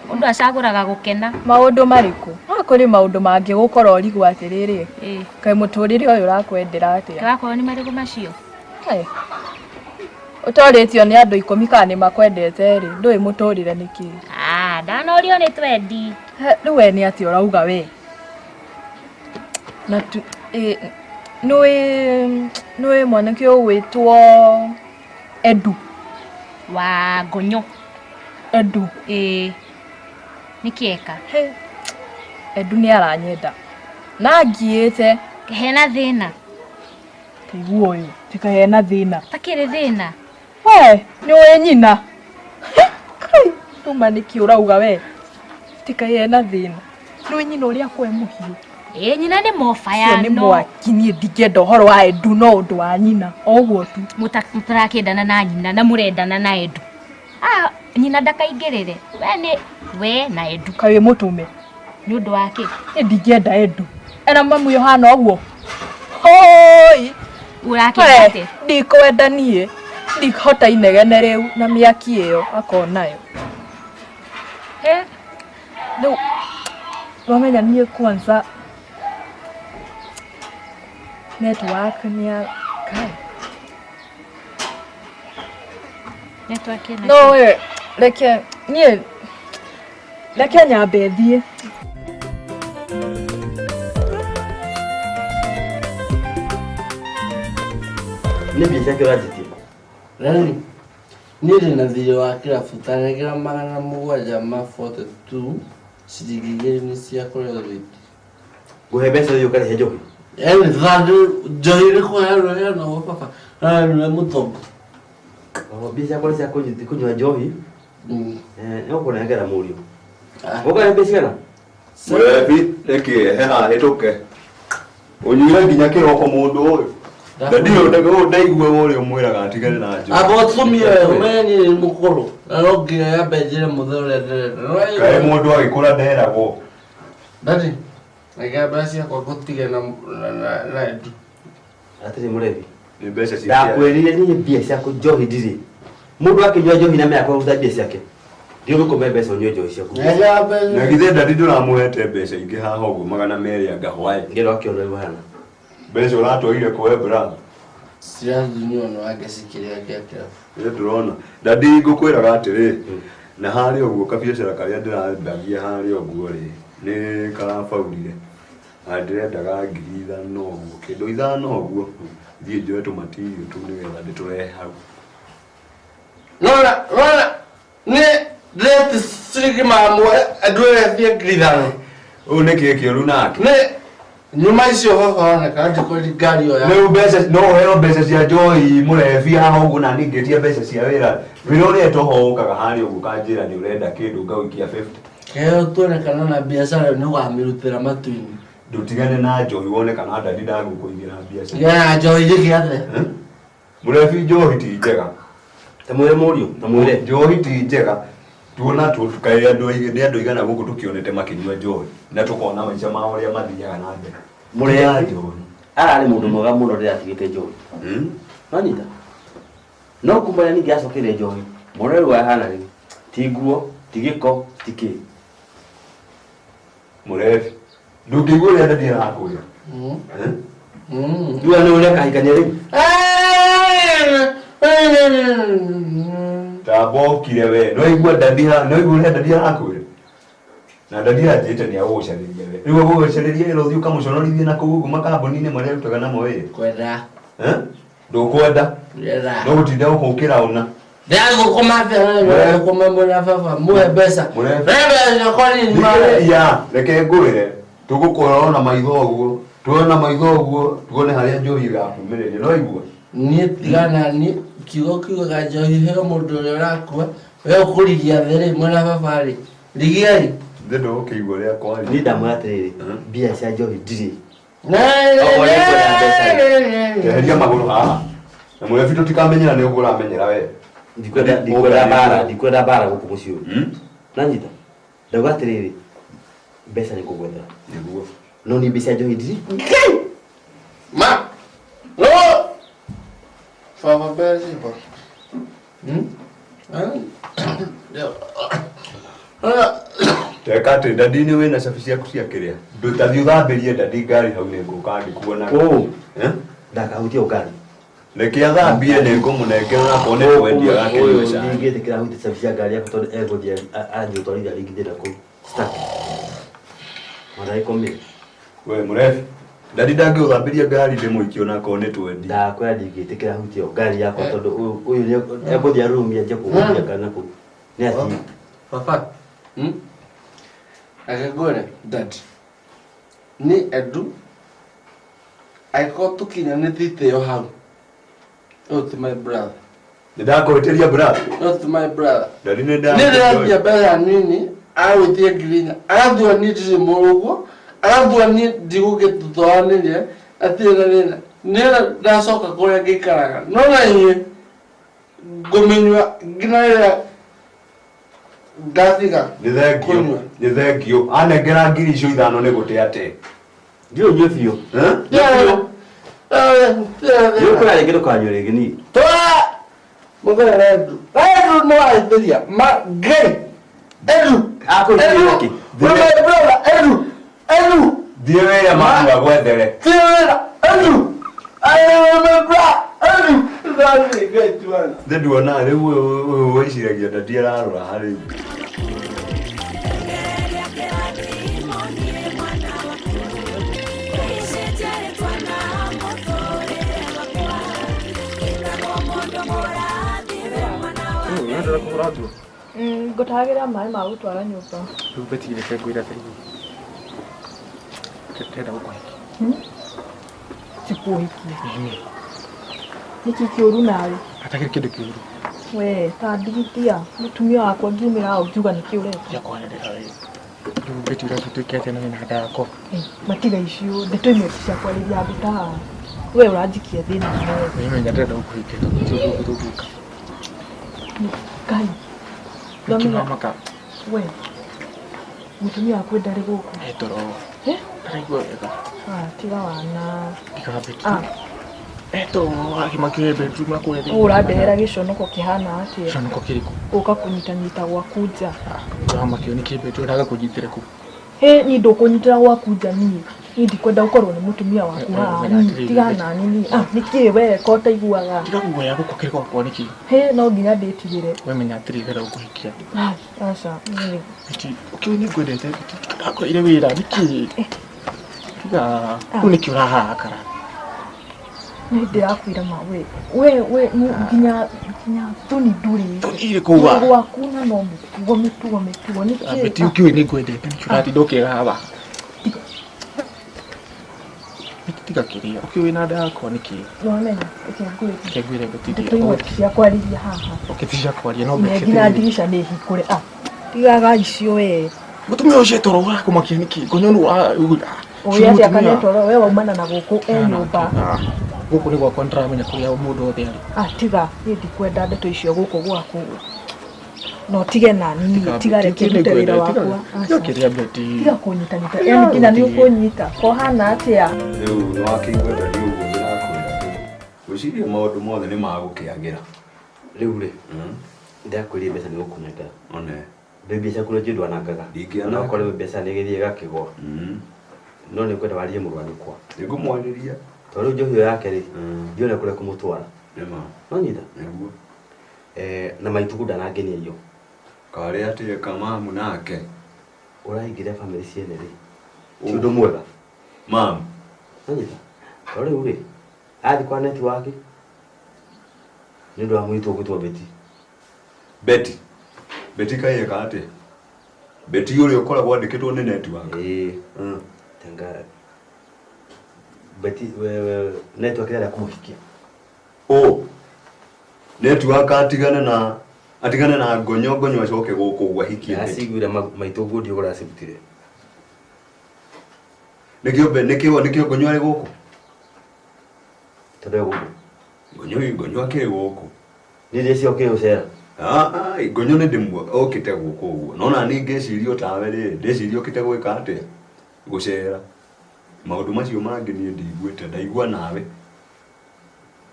mũndũ acagũraga gũkena. Maũndũ marĩkũ? No kũrĩ maũndũ mangĩgũkora ũrigwo atĩrĩrĩ, kaĩ mũtũrĩre ũyũ ũrakwendera atĩa? Wakorwo nĩ marĩkũ macio? Kaĩ. Ũtorĩtio nĩ andũ ikũmi kana nĩ makwendete rĩ, ndũĩ mũtũrĩre nĩ kĩĩ. Ah, ndanorio nĩ twendi. Rĩu we nĩ atĩa ũrauga we? Na tu, ĩ, nĩũĩ nĩũĩ mwanake ũgwĩtwo Edu? Wa ngonyo. Edu. Ĩĩ. Nĩkĩ eka? Edu nĩ aranyenda. Na angiĩte. Hena thĩna. Kaigua ũyũ, tika hena thĩna. Takĩrĩ thĩna. We, nĩũĩ nyina. Kai, Tuma nĩkĩ ũrauga we? Tika hena thĩna. Nĩũĩ nyina ũrĩa kwe mũhiũ. Ĩĩ nyina nĩ mobaya Ũcio nĩ mwaki niĩ ndingĩenda ũhoro wa Edu no ũndũ wa nyina o ũguo tu. Mũtarakĩendana na nyina na mũrendana na Edu. Ah, nyina ndakaingĩrĩre. We nĩ we na Edu. Kaĩ wĩ mũtũme. Nĩ ũndũ wa kĩ? Niĩ ndingĩenda Edu. Ena mamu ũhana ũguo. Hoi. Ũrakĩenda atĩa? Ndikwenda niĩ. Ndikũhota inegene rĩu na mĩaki ĩyo akonayo. He? Rĩu wamenya niĩ kwanza network nĩ ya kai. Network ĩna No kĩ? we reke niĩ reke nyambe thiĩ. Nĩ mbia ciake ũranjĩtie. Rani, niĩ ndĩ na thirĩ wa kĩrabu ta nengera 742 ciringi igĩrĩ nĩ cia kũrĩa thwiti. Ngũhe mbeca ũyũ ũkarĩhe njohi. Yaani thandũ njohi nĩ kũheanwo ĩheanagwo baba, na nĩwe mũtongu. Mbia ciakwa nĩ cia kũnyua njohi. Nĩ ũkũnengera mũriũ. Ũkare mbia cigana? Mũrebi nĩkĩ heha hĩtũke ũnyuire nginya kĩroko mũndũ ũyũ na ndirĩ ũyũ ndaigua ũrĩa ũmwĩraga atigane na njohi. Amba ũtumie ũmenye niĩ nĩ mũkũrũ na no nginya nyambe njĩre mũthee ũrĩa ndĩrenda. Kaĩ mũndũ agĩkũra nderagwo. Daddy, reke mbeca ciakwa ngũtige na na na Edu. Atĩrĩ mũrebi. Nĩ mbeca cia Ndakwĩrire niĩ mbia ciaku njohi ndirĩ. Mũndũ akĩnyua njohi na mĩaka kũruta mbia ciake. Ndiũgũkũme mbeca ũnyue njohi ciaku. Na githĩ ndadi ndũramũhete mbeca ingĩ haha ũguo 200 anga hwaĩ. Ngĩrwo akĩona rĩu hana. Mbeca ũratwarire kwa Ebra. Cirathunywo nĩ wake cikĩrĩa kĩa kĩrabu. Nĩ ndĩrona. Ndadi ngũkwĩraga atĩrĩ, na harĩa ũguo kabiacara karĩa ndĩrendagia harĩa ũguo rĩ, nĩ karabaurire. Na ndĩrendaga 5,000 ũguo, kĩndũ 5 ũguo, thiĩ njoe tũmatirio tũu nĩgetha ndĩtũrehe hau. Nona, nona, nĩ ndĩreti ciringi 100 andũ ethie 5,000. Ũyũ nĩ kĩĩ kĩũru nake? Nĩ nyuma icio baba oneka ndikwendi ngari ĩyo ya. Rĩu mbeca no ũheo mbeca cia njohi mũrebi haha ũguo na niĩ ngĩtia mbeca cia wĩra. Wĩra ũrĩa toho ũkaga harĩa ũguo ũkanjĩra nĩ ũrenda kĩndũ ngagũikia 50. Keheo tuonekana na biacara ĩyo nĩ ũgamĩrutĩra matu-inĩ. Ndũtigane na njohi wone kana ndadi ndagũkũigĩra mbiacara. Tigana na njohi njĩke atĩa? Mũrebi njohi ti njega. Ta mwĩre mũriũ, ta mwĩre. Njohi ti njega. Tuona tũkaĩ andũ aingĩ nĩ andũ aigana gũkũ tũkĩonete makĩnyua njohi na tũkona maica mao ũrĩa mathiaga na mbere. Mũrebi njohi. Ararĩ mũndũ mwega mũno rĩrĩa atigĩte njohi. Wanyita? No kuma rĩrĩa ningĩ acokeire njohi, mwana rĩu ahana rĩu. Ti nguo, ti gĩko, ti kĩ. Mũrebi. Ndũngĩigua ũrĩa ndadi arakwĩra. Ndiũĩ nĩ ũrĩa akahikania rĩu. Tambokire we. No igua ndadi ha, no igua ũrĩa ndadi arakwĩra. Na ndadi anjĩte nĩ agũgũcarĩria we. Rĩu agũgũcarĩria wĩra ũthiĩ ũkamũconorithie na kũu ũguo makambuni-inĩ marĩa arutaga namo wĩra. Kwenda. Ndũkwenda. Ndĩrenda. No gũtinda gũkũkĩra ũna. Ndĩrathũkũma atĩa na ndĩrathũkũma mwĩna baba muhe mbeca. Mũrebi. Mbeca kwa nini Thikĩrĩria, reke ngwĩre tũgũkũrora na maitho ũguo tuone na maitho ũguo tuone harĩa njohi ĩgakumĩrĩria no igua Niĩ tigana niĩ kiugo kiugaga njohi heo mũndũ ũrĩa ũrakua we ũkũrigia thĩ rĩ mwĩna baba rĩ rigiai. Thĩ ndũgũkĩigua ũrĩa kwaria. Niĩ ndamwĩra atĩrĩrĩ, mbia cia njohi ndirĩ. Eheria magũrũ haha na mũrebi tũtikamenyera nĩ ũguo ũramenyera we. Ndikwenda ndikwenda mbara, ndikwenda mbara gũkũ mũciĩ ũyũ. Nanyita? Ndauga atĩrĩrĩ, mbeca nĩ ngũgwethera. Nĩguo. No niĩ mbia cia njohi ndirĩ. Ma. No. Baba mbeca ciakwa. Teka atĩ ndadi nĩ wĩna cabi ciaku cia kĩrĩa ndũtathiĩ ũthambĩrie ndadi ngari hau nĩ ngũka ngĩkuonaga. Ũũ. Ndakahutie ngari. Reke athambie nĩ ngũmũnengera onakorwo nĩ kwendia agakĩnyua Ũyũ cai. ndingĩtĩkĩra ahutie cabi cia ngari yakwa tondũ egũthiĩ anjie gũtwarithia ringithĩra kũu. Sitaki. Mathaa 10. We mũrebi ndadi ndangĩgũthambĩria ngari ndĩmũikie onakorwo nĩ twendi. Ndakwĩra ndingĩtĩkĩra ahutie ngari yakwa tondũ ũyũ ũyũ nĩ egũthiĩ arurumie anjie kũhutia ngari na kũu. Nĩ athiĩ. Baba. Reke ngwĩre dad. Nĩ Edu angĩkorwo tũkinyanĩtie itĩo hau ũyũ ti my brother. Nĩ ndakũhĩtĩria brother. Ũyũ ti my brother. Ndadi nĩ Niĩ ndĩrathia mbeca nini agwĩtie 4,000 agathua niĩ ndirĩ mũrũguo agathua niĩ ndigũgĩtũtwaranĩria atirĩ na thĩna niĩ ndacoka kũrĩa ngĩikaraga no na inyuĩ ngũmĩnyua nginya rĩrĩa ngatiga Nĩ thengio. Nĩ thengio. Anengera 5,000 nĩ gũte ate. Ndiũ nyue biũ. Nĩũkwĩra rĩngĩ ndũkanyue rĩngĩ niĩ. Twa mũthee Edu. Edu nĩ wahĩtĩria ma Ngai. Edu. Akũhĩtĩria Edu. nĩkĩ? We're my brother Edu. Edu. Thiĩ wĩre mamu agwethere. Thiĩ wĩra Edu. I am my brother Edu. Ndathiĩ Ngai tuana. Thĩ nduona rĩu ũyũ ũyũ wĩciragia ndadi ararora harĩ. Ũrenda kũgũra nguo? Ngũtahagĩra maĩ ma gũtwara nyũmba. Rĩu Betty reke ngwĩre atĩrĩrĩ. Ndĩrenda gũkũhikia. Ti kũhikia. Nĩkĩ kĩũru nawe? Hatakĩrĩ kĩndũ kĩũru. We ta ndigithia mũtumia wakwa ngiumĩra hau ngiuga nĩkĩ ũreka. Tiga kwanĩrĩra we. Rĩu Betty ũrenda tũtuĩke atĩa na nĩ nda yakwa? Matiga icio ndeto imwe ti cia kwarĩria andũ ta haha. We ũranjikia thĩna We menya ndĩrenda gũkũhikia tondũ ti ũndũ ũngĩ tũngĩka. Ngai. Nĩkĩ ũramaka? We mũtumia wakwa ndarĩ gũkũ. E toro. Eh? Ndaraigua wega. Ah, tiga wana. Tiga Betty. Ah. E toro akĩmakire bedroom na kũrĩa thĩinĩ. Ũrandehera gĩconoko kĩhana atĩa? Gĩconoko kĩrĩkũ? Gũka kũnyitanyita gwaku nja. Ũramakio nĩkĩ Betty ũraga kũnyitĩra kũ? Hĩ, niĩ ndũkũnyitĩra gwaku nja niĩ. Niĩ ndikwenda gũkorwo nĩ mũtumia waku haha. Menya atĩrĩrĩ, Tiga Betty. nani niĩ. Ah, nĩkĩ we ko ũtaiguaga? Tiga guoya gũkũ kĩrĩ gwakwa nĩkĩ? Hĩ, no nginya ndĩtigĩre. We menya atĩrĩrĩ ndĩrenda gũkũhikia. Ah, aca, niĩ. Betty, ũkĩũĩ nĩ ngwendete Betty, ndakũheire wĩra nĩkĩ? Tiga, rĩu nĩkĩ ũraharakara? Nĩ ndĩrakwĩra ma we. We we nginya nginya thoni ndũrĩ. Thoni irĩkũ wa? Gwaku na no mĩtugo mĩtugo mĩtugo nĩkĩ? Betty ũkĩũĩ nĩ ngwendete nĩkĩ ũratinda ũkĩgaba? Betty tiga kĩrĩa, ũkĩũĩ na nda yakwa nĩkĩ? Nĩwamenya, reke ngwĩre. Reke ngwĩre Betty Ndeto imwe ti cia kwarĩria haha. Okay, ti cia kwaria no Nginya Betty nginya atĩrĩrĩ. ndirica nĩ hingũre. Ah, tigaga icio we. Mũtumia ũcio toro ũrakũmakia nĩkĩ? Ngonyo nũ Ũĩ atĩa kana toro we waumana na gũkũ e nyũmba. Gũkũ nĩ gwakwa nĩndĩramenya kũrĩa mũndũ wothe arĩ. Ah, tiga niĩ ndikwenda ndeto icio gũkũ gwaku. No tige nani niĩ, tiga reke ndute wĩra wakwa. Tiga kĩrĩa Betty. Tiga kũnyitanyita, yani nginya nĩ ũkũnyita. Kohana atĩa? Rĩu nĩ wakĩigua ndadi ũguo ndĩrakwĩra ngwĩciria maũndũ mothe nĩ magũkĩagĩra. Rĩu rĩ, ndakwĩrire mbeca nĩ gũkũnengera. One. Ndĩ mbeca kũrĩa njũĩ ndwanangaga. Ndingĩananga. Ona okorwo mbeca nĩ ĩgĩthiĩ ĩgakĩgwa. No nĩ ngwenda warĩrie mũrũ wa nyũkwa. Nĩngũmwarĩria. Tondũ rĩu njohi ĩyo yake rĩ, ndiona kũrĩa kũmũtwara. Nĩma. Nonyita? Nĩguo. Na maitũ ndanangenia iyo. Karĩ atĩa kamamu nake? Ũraingĩra bamĩrĩ ciene rĩ, ti ũndũ mwega. Mamu. Nonyita? Tondũ rĩu rĩ, athiĩ kwa network nĩ ũndũ wa mũirĩtu ũgwĩtwo Betty. Betty. Betty kaĩ eka atĩa? Betty ũrĩa ũkoragwo andĩkĩtwo nĩ network. Ĩĩ. Tanga Betty wewe network ĩrenda kũmũhikia. Ũ. Network atigane na atigane na ngonyo ngonyo acoke gũkũ ũguo ahikie Betty. Ndaciguire maitũ nguo ndio ũracirutire. Nĩkĩo nĩkĩo nĩkĩo ngonyo arĩ gũkũ? Tondũ e gũkũ. Ngonyo ngonyo akĩrĩ gũkũ. Nĩ iria ciokire gũcera. Ah, ngonyo nĩ ndĩmuo okĩte gũkũ ũguo. No na niĩ ngĩciria o tawe rĩ, ndĩciria okĩte gwĩka atĩa? Gũcera. Maũndũ macio mangĩ niĩ ndiguĩte, ndaigua nawe.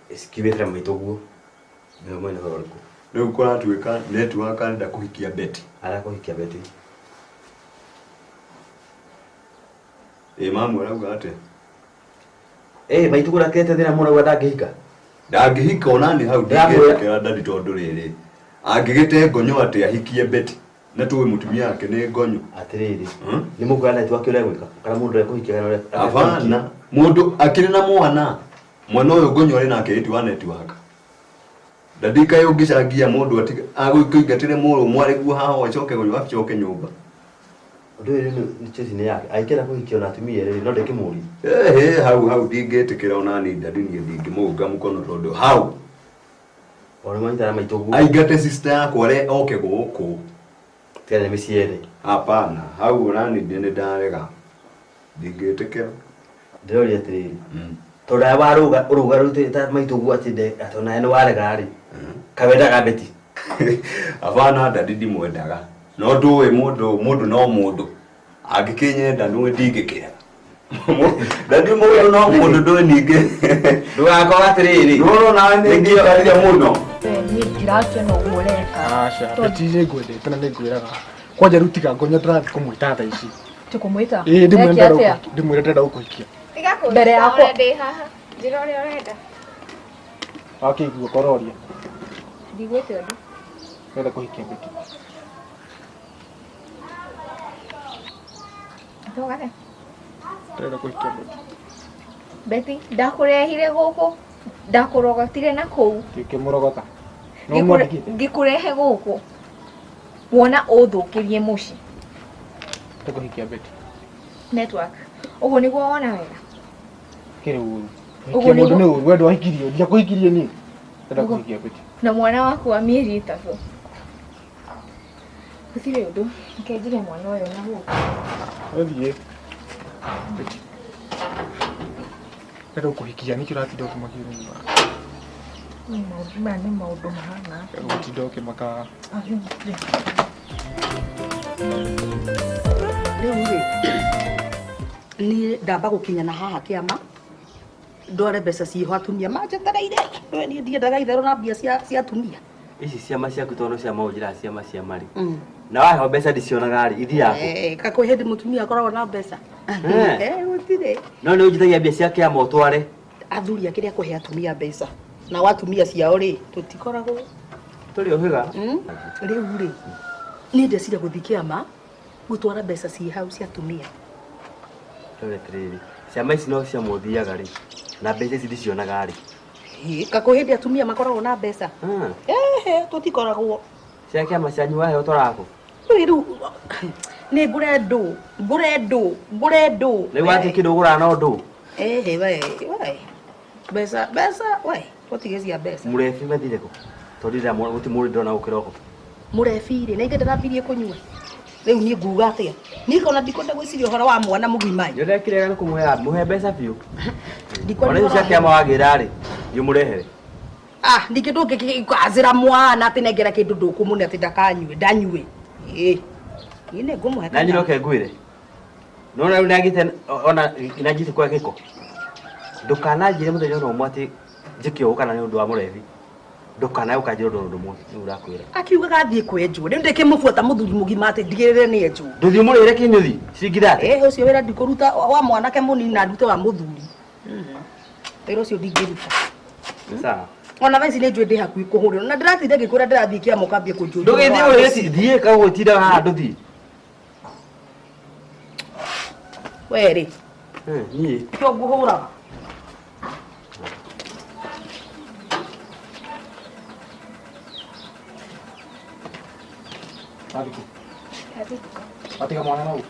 Cikiumĩte maitũ guo. Nĩwe mwene ũhoro ũrĩkũ? Rĩu kũratuĩka network arenda kũhikia Betty. Arenda kũhikia Betty. Ĩ mamu arauga atĩa? Ĩ maitũ kũrakĩrĩte thĩna mũno auga ndangĩhika. Ndangĩhika ona nĩ hau ndingĩtĩkĩra ndadi tondũ rĩrĩ angĩgĩte ngonyo atĩ ahikie Betty na tũĩ mũtumia wake nĩ ngonyo. Atĩrĩrĩ, nĩ mũkuona network ũrĩa egwĩka kana mũndũ ekũhikia kana ũrĩa Abana, mũndũ akĩrĩ na mwana mwana ũyũ ngonyo arĩ nake ĩti wa network. Ndadi kaĩ ũngĩcangia mũndũ agũkũingatĩre mũrũ mwarĩguo haha acoke acoke nyũmba. Ũndũ ũyũ nĩ choice nĩ yake. Angĩkenda kũhikio na atumia erĩ no ndĩkĩmũrie. Ĩhĩ hau hau ndingĩtĩkĩra ona ni ndadi niĩ ndingĩmũunga mũkono tondũ hau Ona manyitana maitũ guo. aingate sister yakwa re oke gũkũ. Tiga nĩ mĩciĩ yerĩ. Hapana, hau ona ni nĩ ndarega. Ndingĩtĩkĩra. Ndĩroria atĩrĩrĩ. Tondũ nawe warũga ũrũga rĩu ta maitũ guo atĩ nde atĩ onawe nĩ warega rĩ. Kawendaga Betty. Hapana ndadi ndimwendaga. No ndũĩ mũndũ mũndũ no mũndũ. Angĩkĩnyenda nũĩ ndingĩkĩrega. Ndadi mũndũ no mũndũ ndũĩ ningĩ. Ndũgakorwo atĩrĩrĩ. Nũrwo nawe nĩ ngĩikarire mũno. We niĩ ndirakena ũguo ũreka. Aca, Betty nĩ ngwendete na nĩ ngwĩraga. Kwanja rĩu tiga ngonyo ndĩrathiĩ kũmwĩta thaa ici. Ti kũmwĩta? Ĩĩ ndĩmwĩre Eke ndĩrenda atĩa? ndĩmwĩre ndĩrenda gũkũhikia. Tiga kũnjĩta Mbere yakwa. ũrĩa ndĩ haha. Njĩra ũrĩa ũrenda. Wakĩigua kororia. Ndigwĩte ũndũ. Ndĩrenda kũhikia Betty. Ndũgane. Ndĩrenda kũhikia Betty. Betty, ndakũrehire gũkũ. Ndakũrogotire na kũu. Ngĩkĩmũrogota. No mwandĩkĩte. Ngĩkũrehe gũkũ. Wona ũthũkĩrie mũciĩ. Ndĩrenda kũhikia Betty. Network. Ũguo nĩguo wona wega. Kĩrĩ ũru. Ũguo Kũhikia mũndũ nĩguo- nĩ ũru. We ndwahikirio. Ndiakũhikirie niĩ. Ndĩrenda Ũguo- kũhikia Betty. Na mwana waku wa mĩeri 3. Gũtirĩ ũndũ, reke njige mwana ũyũ na gũkũ. Ũthiĩ. Rero kũhikia nĩkĩ ũratinda ũkĩmakio nĩ ũndũ wa? Maũndũ maya nĩ maũndũ mahana. Gũtinda ũkĩmaka. Rĩu rĩ, niĩ ndamba gũkinya na haha kĩama ndware mbeca ciĩho atumia manjetereire. We niĩ ndiendaga itherũ na mbia cia atumia. Ici ciama ciaku tondũ no ciama ũnjĩraga ciama cia marĩ. Na waheo mbeca ndicionaga rĩ, ithiaga kũ? Eh, ka kwĩ hĩndĩ mũtumia akoragwo na mbeca. Eh. Eh, gũtirĩ. No nĩ ũnjitagia mbia cia kĩama ũtware. Athuri akĩrĩa kũhe atumia mbeca nao atumia ciao rĩ tũtikoragwo. Tũrĩ ũhĩga. Rĩu rĩ, niĩ ndeciria gũthiĩ kĩama gũtwara mbeca ciĩ hau cia atumia. Rĩu atĩrĩrĩ, ciama ici no ciama ũthiaga rĩ, na mbeca ici ndicionaga rĩ. Ĩ, ka kwĩ hĩndĩ atumia makoragwo na mbeca. Ehe, tũtikoragwo. Cia kĩama cianyu waheo ũtwaraga kũ? Rĩu rĩu nĩ ngũre ndũ, ngũre ndũ, ngũre ndũ. Rĩu wathiĩ kĩndũ ũgũraga no ndũ. Ehe, we, we. Mbeca, mbeca, we, tũtige cia mbeca. Mũrebi mathire kũ? Tondũ ndĩramwona gũtirĩ mũndũ ndĩrona gũkĩra ũguo. Mũrebi rĩ, na ithe ndĩrambirie kũnyua. Rĩu niĩ nguga atĩa? Niĩ kona ndikwenda gwĩciria ũhoro wa mwana mũgima. Nĩ ũrekire nĩ kũmũhe mũhe mbeca biũ. Ndikwenda Ona icio cia ũhoro wa- kĩama wagĩra rĩ, thiĩ ũmũrehere. Ah, ningĩ ndũngĩkazĩra mwana atĩ nengera kĩndũ ndũkũmũne atĩ ndakanyue, ndanyue. Ĩ, niĩ nĩ ngũmũhe Na nyina ũke ngwĩre. No rĩu nĩagĩte ona nanjĩte kwa gĩko. Ndũkananjĩre mũthenya ona ũmwe atĩ njĩke ũũ kana nĩ ũndũ wa mũrebi. Ndũkanae ũkanjĩra ũndũ ũndũ ũmwe nĩguo ndakwĩra. Akiugaga athiĩ kwenjwo. Rĩu ndĩkĩmũbuata mũthuri mũgima atĩ ndigĩrĩre nĩ enjwo. Ndũthiĩ ũmũrĩre kĩnyũthi ciringi thate. Eh, ũcio wĩra ndikũruta wa mwanake mũnini na ndute wa mũthuri. Wĩra ũcio ndingĩruta. Sawa. Ona thaa ici nĩ njũĩ ndĩ hakuhĩ kũhũrĩrwo na ndĩratinda ngĩkwĩra ndĩrathiĩ kĩama ũkambia kũnjũria. Ndũgĩthiĩ ũrĩre thiĩ kagũtinda haha ndũthiĩ. We rĩ, Niĩ. kĩo ngũhũraga. Athiĩ. Atiga mwana nau.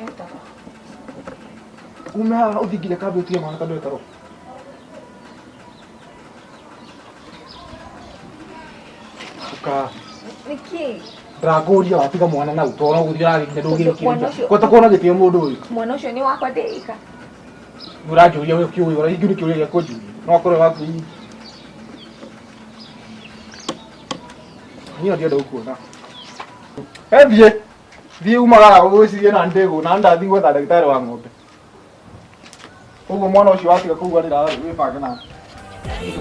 Etoro. Ume haha ũthiĩ nginya kambĩ ũtige mwana tondũ etoro. Ũka. Nĩkĩ? Ndĩrakũria watiga mwana nau tondũ no gũthiĩ ũrathiĩ nginya Mwana ndũngĩrĩkĩrĩria. ũcio- Kwata kuona gĩtĩo mũndũ ũyũ. Mwana ũcio nĩ wakwa ndĩika. Ũranjũria we kĩũĩ ũrĩa ingĩ nĩ kĩũria gĩa kũnjũria. No akorwo waku hihi. Niĩ ndienda gũkuona. Eh, thiĩ. Thiĩ umagara ũgwĩcirie na ndĩgũ na ndathiĩ gwetha ndagĩtarĩ wa ng'ombe. Ũguo mwana ũcio watiga kũu arĩra wĩbange nake.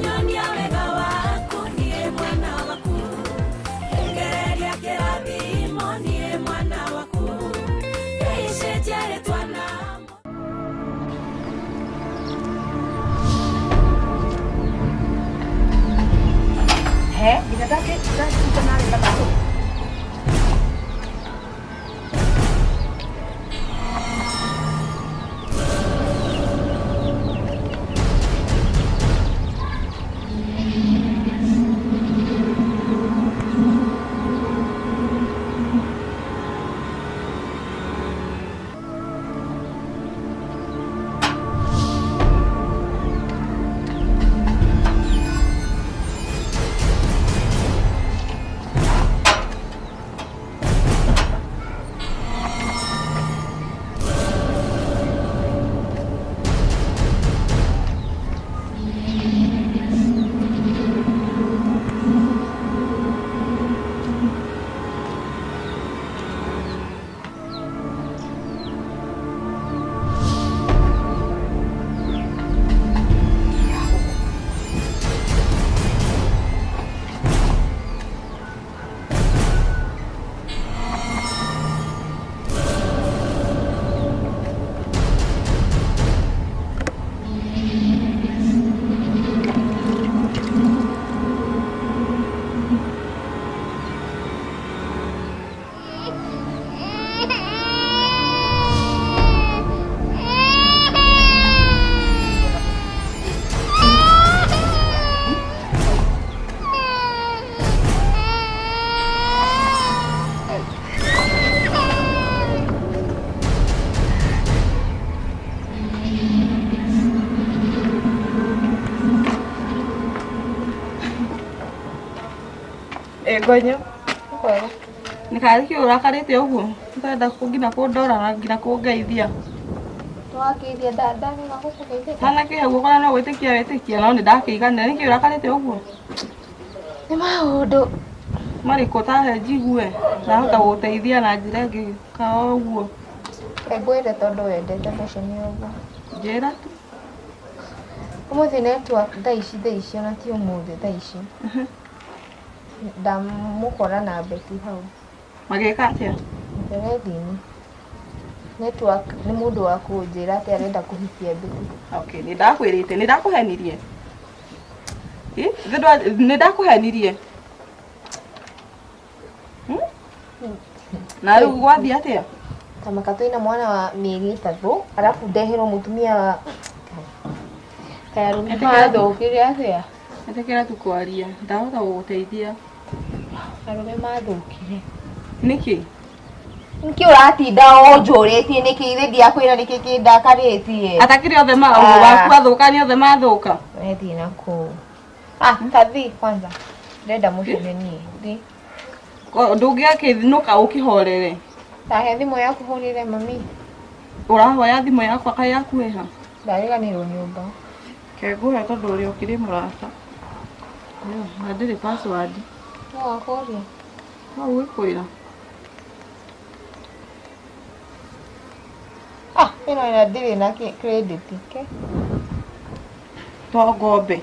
Nyonia wega waku niĩ mwana waku, ngereria kĩrathimo niĩ mwana waku, ndĩicenjie rĩtwa na He, nginya ndake ndakinda narĩ mathatũ. Ĩ ngonyo. Nĩ karĩ kĩ ũrakarĩte ũguo? Ũtarenda nginya kũndora na nginya kũngeithia. Nĩwakĩithia ndarega gũkũgeithia. Ndanakĩhe guoko na no gwĩtĩkia wĩtĩkia no nĩ ndakĩiganĩra. Nĩkĩ ũrakarĩte ũguo? Nĩ maũndũ. Marĩkũ tahe njigue? Ndahota gũgũteithia na njĩra ĩngĩ ka o ũguo. Reke ngwĩre tondũ wendete mũcene ũguo. Njĩra tu. Ũmũthĩ network thaa ici thaa ici ona ti ũmũthĩ thaa ici. Ndamũkora na Betty hau. Magĩka atĩa? Mberethi-inĩ. Network nĩ mũndũ wa kũnjĩra atĩ arenda kũhikia Betty. Okay, nĩ ndakwĩrĩte, nĩ ndakũhenirie. Ĩ, nĩ ndakũhenirie. Na rĩu gwathiĩ atĩa? Tamaka twĩna mwana wa mĩeri 3 arabu ndeherwo mũtumia wa kaĩ arũme mathũkire atĩa? Ĩtĩkĩra tu kwaria, ndahota gũgũteithia. Arũme mathũkire. Nĩkĩ? Nĩkĩ ũratinda ũnjũrĩtie nĩkĩ ithe ndiakwĩra nĩkĩ kĩndakarĩtie? Atakĩrĩ othe ma waku athũka nĩ othe mathũka. Wethiĩ na kũu. Ah, tathi kwanza. Ndĩrenda mũcene niĩ. Thi. Ndũngĩakĩnũka ũkĩhorere. Tahe thimũ yaku hũrĩre mami. Ũrahoya thimũ yakwa kaĩ yaku ĩha? Ndariganĩrwo nyũmba. Ke ngũhe tondũ ũrĩ ũkĩrĩ mũrata. Na ndĩrĩ password. No wakũria. No ũgĩkwĩra. Ah, ĩno ĩna ndirĩ na credit ke. To ngombe.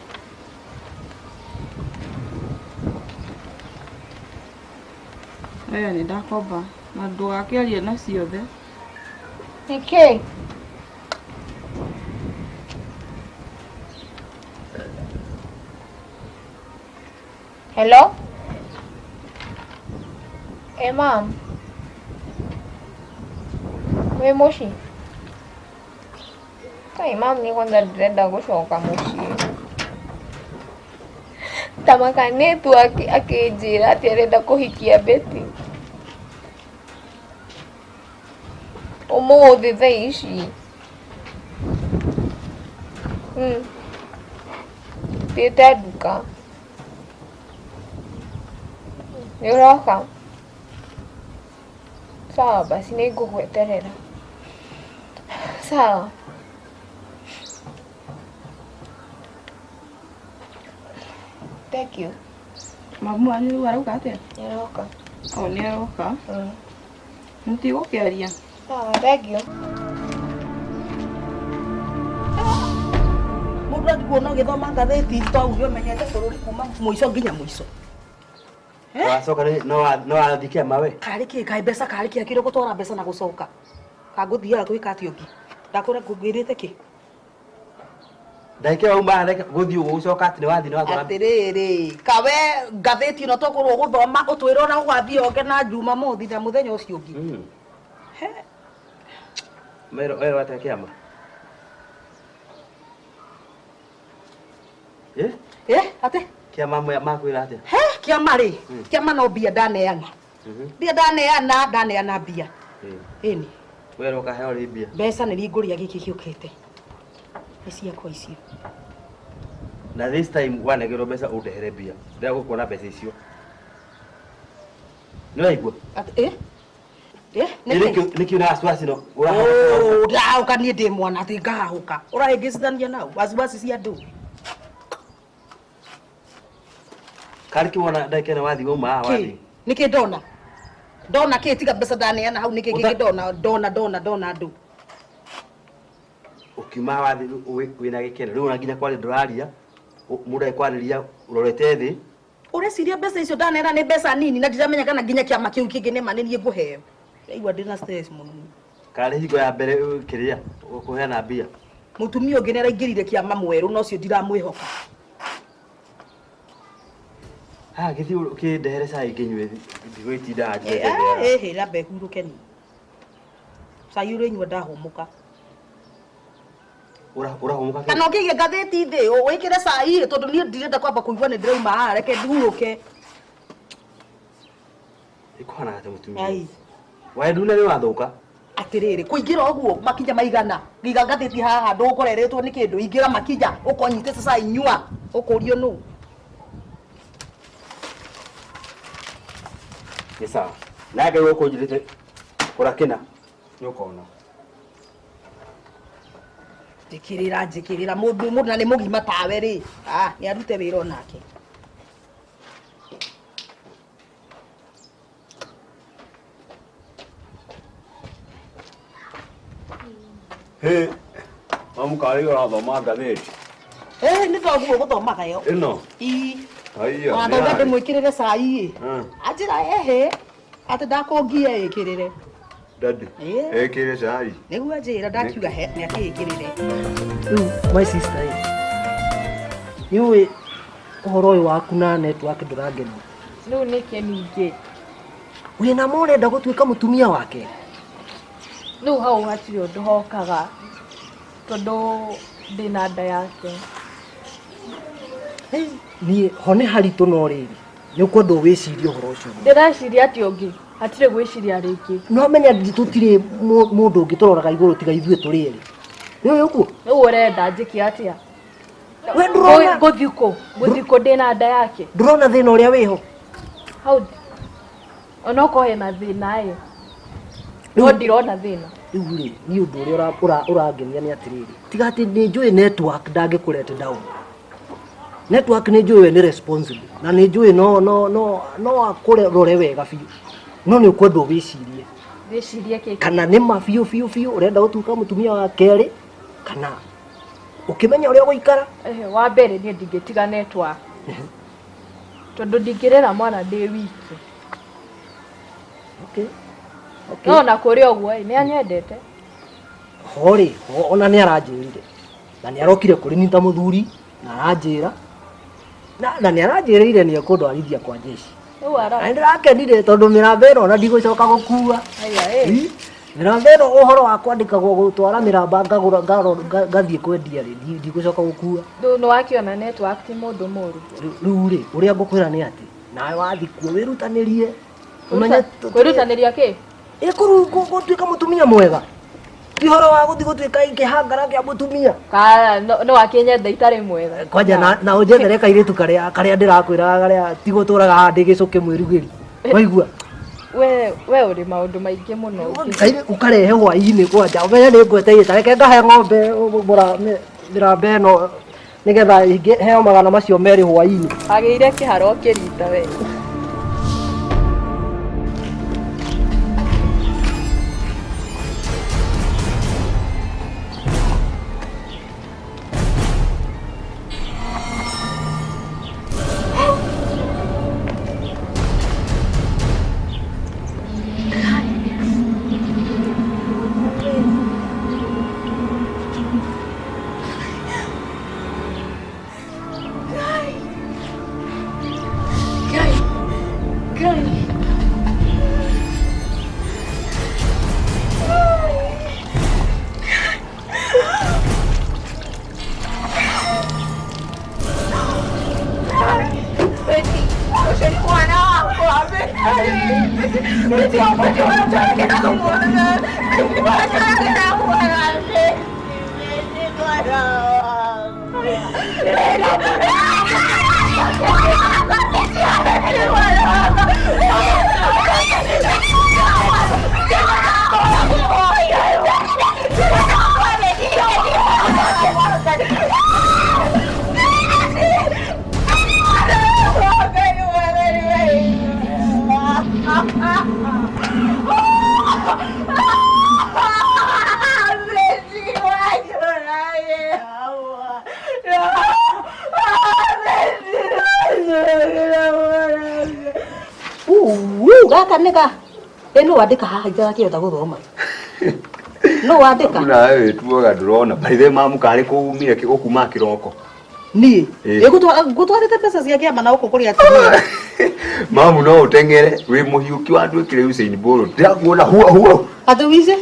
Aya nĩ ndakomba na ndũgakĩarie na ciothe. Nĩkĩ? Hello? Ĩ mam. Wĩ mũciĩ? Kai mam niĩ kwanza ndĩrenda gũcoka mũciĩ. Tamaka nĩtu akĩnjĩra atĩ arenda kũhikia Betty. Ũmũthĩ thaa ici. Thiĩte nduka. Nĩ ũroka? Sawa basi nĩ ngũgweterera. Sawa. Thank you. Mamu wanyu rĩu arauga atĩa? Nĩ aroka. O nĩ aroka. Mũtigũkĩaria? Sawa, thank you. Mũndũ angĩkuona ũgĩthoma ngathĩti to uge ũmenyete bũrũri kuma mũico nginya mũico. Wacoka rĩ, no wathiĩ kĩama we. Karĩ kĩ kaĩ mbeca karĩ kĩ akĩrĩ gũtwara mbeca na gũcoka. Kangũthiaga gwĩka atĩa ũngĩ? Ndakũra ngwĩrĩte kĩ? Ndagĩka ĩyo wauma haha gũthiĩ ũguo gũcoka atĩ nĩ wathiĩ nĩ watwara. Atĩrĩrĩ, kawe ngathĩti ĩno tũkũrwo gũthoma ũtwĩre ona ũgathiĩ onge na Jumamothi na mũthenya ũcio ũngĩ. Werwo werwo atĩa kĩama? Eh? Eh, atĩ? Kĩama makwĩra atĩa? He, kĩama rĩ, kĩama no mbia ndaneana. Mbia ndaneana, ndaneana mbia. Ĩni. Werwo ũkaheo rĩ mbia? Mbeca nĩ ngũrĩa gĩkĩ gĩũkĩte. Nĩ ciakwa icio. Na this time wanegerwo mbeca ũndehere mbia. Ndĩrenda gũkuona mbeca icio. Nĩ waigua? Atĩ, eh? Eh, nĩkĩ? Nĩkĩ na wasiwasi no? Oh, ndahahũka niĩ ndĩ mwana atĩ ngahahũka. Ũrahĩngĩcithania nau wasiwasi cia andũ. Karĩ kĩ wona ndagĩka ĩno wathiĩ wauma haha Kĩ? wathiĩ. Nĩkĩ ndona? Ndona kĩ tiga mbeca ndaneana hau nĩkĩ kĩngĩ ndona ndona ndona ndona andũ. Ũkiuma haha wathiĩ wĩna gĩkeno. Rĩu ona nginya kwaria ndũraria. Mũndũ agĩkwarĩria ũrorete thĩ. Ũreciria mbeca icio ndaneana nĩ mbeca nini na ndiramenya kana nginya kĩama kĩu kĩngĩ nĩ ma nĩ niĩ ngũheo. Ndaigua ndĩna stress mũno. Karĩ hingo ya mbere kĩrĩa kũheana mbia. Mũtumia ũngĩ nĩ araingĩrire kĩama mwerũ na ũcio ndiramwĩhoka. Haha gĩthiĩ ũkĩndehere cai ngĩnyue ndigũgĩtinda haha Eh, ah, eh, eh, ramba ĩhurũke ni. Cai ũrĩnyua ndahũmũka. Ũrahũmũka kĩ? Kana ũkĩige ngathĩti thĩ wĩkĩre cai tondũ niĩ ndirenda kwamba kũigua nĩ ndĩrauma haha reke ndihurũke. Ĩkũhana atĩa mũtumia? Ai. Waenduna nĩ wathũka. Atĩrĩrĩ, kũingĩra ũguo makinya maigana, iga ngathĩti haha ndũgũkoreretwo nĩ kĩndũ, ingĩra makinya ũkonyitĩte cai nyua, ũkũrio nũ? Nĩ sawa. Na angĩkorwo ũkũnjĩrĩte kũra kĩna nĩ ũkona. Njĩkĩrĩra njĩkĩrĩra mũndũ mũndũ na nĩ mũgima tawe rĩ. Ah, nĩ arute wĩra onake. Hĩ, mamu karĩ ũrathoma ngathĩti Eh, nĩ thoguo gũthomaga yo. ĩno? Ii. Haiya. Ona ndauga ndĩmwĩkĩrĩre cai ĩ. Ah. Anjĩra ehe atĩ ndakũngia ĩkĩrĩre. Daddy. Ĩ. Ĩkĩre cai. Nĩguo anjĩra ndakiuga he nĩ akĩĩkĩrĩre. Rĩu my sister ĩ nĩ ũĩ ũhoro ũyũ waku na network ndũrangenia. Rĩu nĩkĩ ningĩ? Wĩna ma ũrenda gũtuĩka mũtumia wake? Rĩu hau hatirĩ ũndũ hokaga tondũ ndĩna nda yake. Niĩ ho nĩ haritũ no rĩrĩ nĩ ũkwenda wĩcirie ũhoro ũcio. Ndĩreciria atĩ ũngĩ hatirĩ gwĩciria rĩngĩ. No menya tũtirĩ mũndũ ũngĩ tũroraga igũrũ tiga ithuĩ tũrĩ erĩ. Nĩ ũĩ ũguo? Rĩu ũrenda njĩke atĩa? We ndũrona- Ngũthiĩ kũ? Ngũthiĩ kũ ndĩna nda yake? Ndũrona thĩna ũrĩa wĩho? Hau onokorwo hena thĩna ĩ no ndirona thĩna. Rĩu rĩ niĩ ũndũ ũrĩa ũrangenia nĩ atĩrĩrĩ tiga atĩ nĩ njũĩ network ndangĩkũrete down. Network nĩ njũĩ we nĩ responsible na nĩ njũĩ no no no no akũrore wega biũ no nĩ ũkwendwo wĩcirie Wĩcirie kĩ? kana nĩ ma biũ biũ biũ ũrenda gũtuĩka mũtumia wa kerĩ kana ũkĩmenya ũrĩa ũgũikara. Ehe, wa mbere niĩ ndingĩtiga network tondũ ndingĩrera mwana ndĩ wiki. Okay. Okay. No ona kũrĩ ũguo ĩ nĩ anyendete. Ho rĩ ho ona nĩ aranjĩrire na nĩ arokire kũrĩ niĩ ta mũthuri na aranjĩra na nĩ aranjĩrĩire nĩ ekũndwarithia kwa jeshi. Rĩu ara. Na nĩ ndĩrakenire tondũ mĩramba ĩno ona ndigũcoka gũkua. Aya ĩ. Ĩ, Mĩramba ĩno ũhoro wa kwandĩkagwo gũtwara mĩramba ngagũra ngathiĩ kwendia rĩ ndigũcoka gũkua. Rĩu nĩ wakĩona network ti mũndũ mũru. Rĩu rĩ ũrĩa ngũkwĩra nĩ atĩ nawe wathiĩ kuo wĩrutanĩrie ũmenye Kwĩrutanĩria kĩ? Ĩ gũtuĩka mũtumia mwega ti ũhoro wa gũthiĩ gũtuĩka kĩhangara kĩa mũtumia. Ka no wakĩnyenda itarĩ mwega. Kwanja na ũnjethere kairĩtu karĩa karĩa ndĩrakwĩraga karĩa ti gũtũraga haha ndĩ gĩcũkĩ mwĩrugĩri. Waigua? We ũrĩ maũndũ maingĩ mũno. Kairĩ ũkarehe hwaĩ-inĩ kwanja ũmenye nĩ ngweteire ta reke ngahe ng'ombe mĩramba ĩno nĩgetha heo magana macio merĩ hwaĩ-inĩ. Agĩire kĩharo kĩrita we. Gaka nĩ ga ĩ nũ wandĩka haha itarakĩhota gũthoma nũ wandĩka Nawe wĩtuaga ndũrona. By the way mamu karĩ kũ umire ũkuma kĩroko? Niĩ Ĩ. ngũtwarĩte mbeca cia kĩama na gũkũ kũrĩ atumia. Mamu no ũteng'ere wĩ mũhiũki wanduĩkire Usain Bolt. Ndĩrakuona hua hua. Atĩ wice?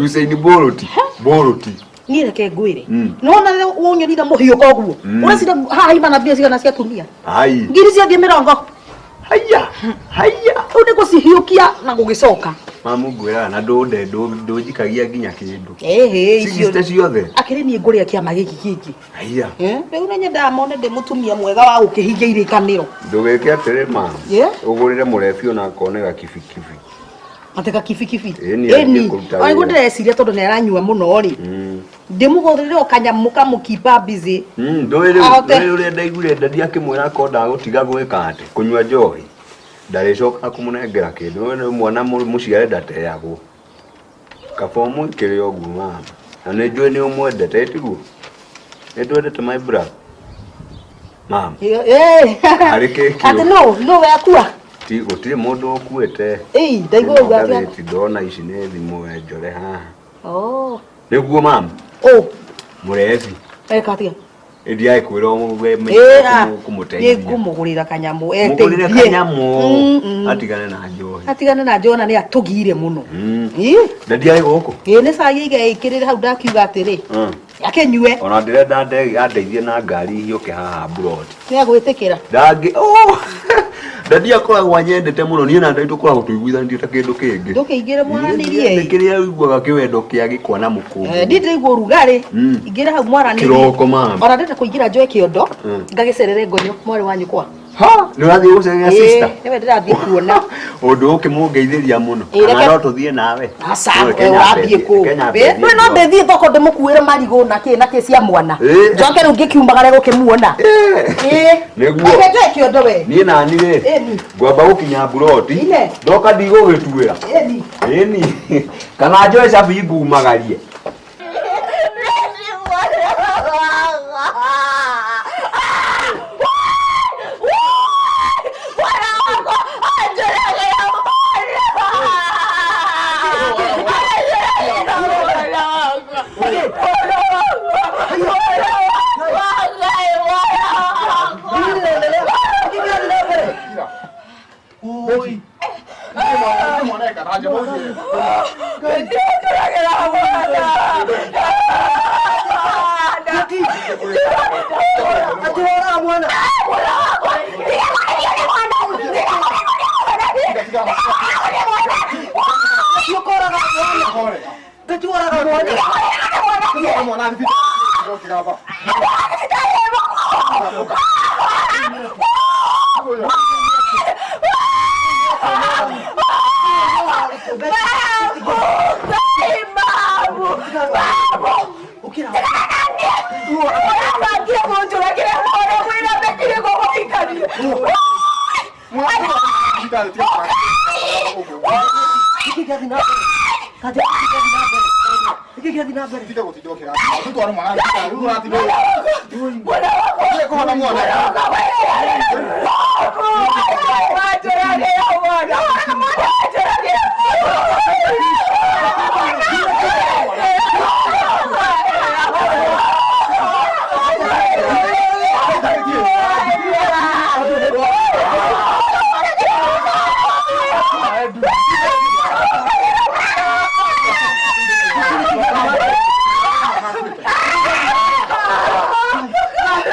Usain Bolt. Bolt. Niĩ reke ngwĩre. Nĩwona rĩrĩa ũnyonire mũhiũka ũguo? Ũreciria haha ima na mbia cigana cia atumia? Ai. Ngiri ciathiĩ mĩrongo. Haiya. Haiya. Rĩu nĩ gũcihiũkia na gũgĩcoka. Mamu ngwĩraga na ndũnde ndũnjikagia nginya kĩndũ. Ĩhĩ, icio Sixty ciothe. Akĩrĩ niĩ ngũrĩa kĩama gĩkĩ kĩngĩ. Haiya. Rĩu nĩ nyendaga mone ndĩ mũtumia mwega wa gũkĩhingia irĩkanĩro. Ndũgĩke atĩrĩ ma. Yeah. Ũgũrĩre mũrebi ona akone gakibikibi. Atĩ gakibikibi. Ĩni, athiĩ kũruta Ona nĩguo wĩra. ndĩreciria tondũ nĩ aranyua mũno rĩ. Ndĩmũgũrĩre o kanyamũ kamũkipa busy. Ndũĩ rĩu Ahote- ndũĩ ũrĩa ndaiguire ndadi akĩmwĩra akonda gũtiga gwĩka atĩ kũnyua njohi. Ndarĩcoka kũmũnengera kĩndũ. We nĩ mwana mũciare ndateagwo. Kaba ũmwĩkĩre ũguo mama. Na nĩ njũĩ nĩ ũmwendete ĩtiguo. Nĩ ndwendete my brother. Mama. Harĩ kĩkĩ. Atĩ nũ nũ wekua? Ti gũtirĩ mũndũ ũkuĩte. Ĩi, ndaigua ũguo atĩ. Ngathĩti ndona ici nĩ thimũ njore haha. Oh. Nĩguo mama. Ũ. Mũrebi. Eka atĩa? Ĩndiaĩ kwĩra Ĩra. kũmũteithia. Nĩngũmũgũrĩra kanyamũ Mũgũrĩre eteithie. kanyamũ atigane na njohi. Atigane na njohi na nĩ atũgire mũno. Ĩ. Ndadi arĩ gũkũ. Ĩ nĩ cai aige ĩkĩrĩre hau ndakiuga atĩrĩ. Akĩnyue. Ona ndĩrenda andeithie na ngari hiũke haha mburoti. Nĩ agwĩtĩkĩra. Ndangĩ oh! Ndadi akoragwo anyendete mũno niĩ na ndadi tũkoragwo tũiguithanĩtie ta kĩndũ kĩngĩ. Ndũkĩingĩre mwaranĩrie. Nĩ kĩrĩa ũiguaga kĩwendo kĩa gĩkwa na mũkũngũ. Ndi ndĩraigua ũrugarĩ. Ingĩra hau mwaranĩrie. Kĩroko mama. Ona ndĩrenda kũingĩra njoe kĩondo. Ngagĩcerere ngonyo mwarĩ wa nyũkwa. Ha, nĩ ũrathiĩ gũcerera sister? Nĩwe ndĩrathiĩ kuona. Ũndũ ũkĩmũngeithĩria mũno. Ĩ, Kana reke- no tũthiĩ nawe. Aca, No, we reke ũrathiĩ nyambe kũ? thiĩ- reke nyambe Ĩ, thiĩ Ndũĩ no njoe. ndĩthiĩ thoko ndĩmũkuĩre marigũ na kĩ na kĩ cia mwana. Ĩ. Njoke rĩu ngĩkiumagare gũkĩmuona. Ĩ. Nĩguo. Reke njoe kĩondo we. Niĩ nani rĩ Ĩni. ngwamba gũkinya mburoti Ine. ndoka ndigũgĩtuĩra Ĩni. ĩni kana njoe cabi ngumagarie.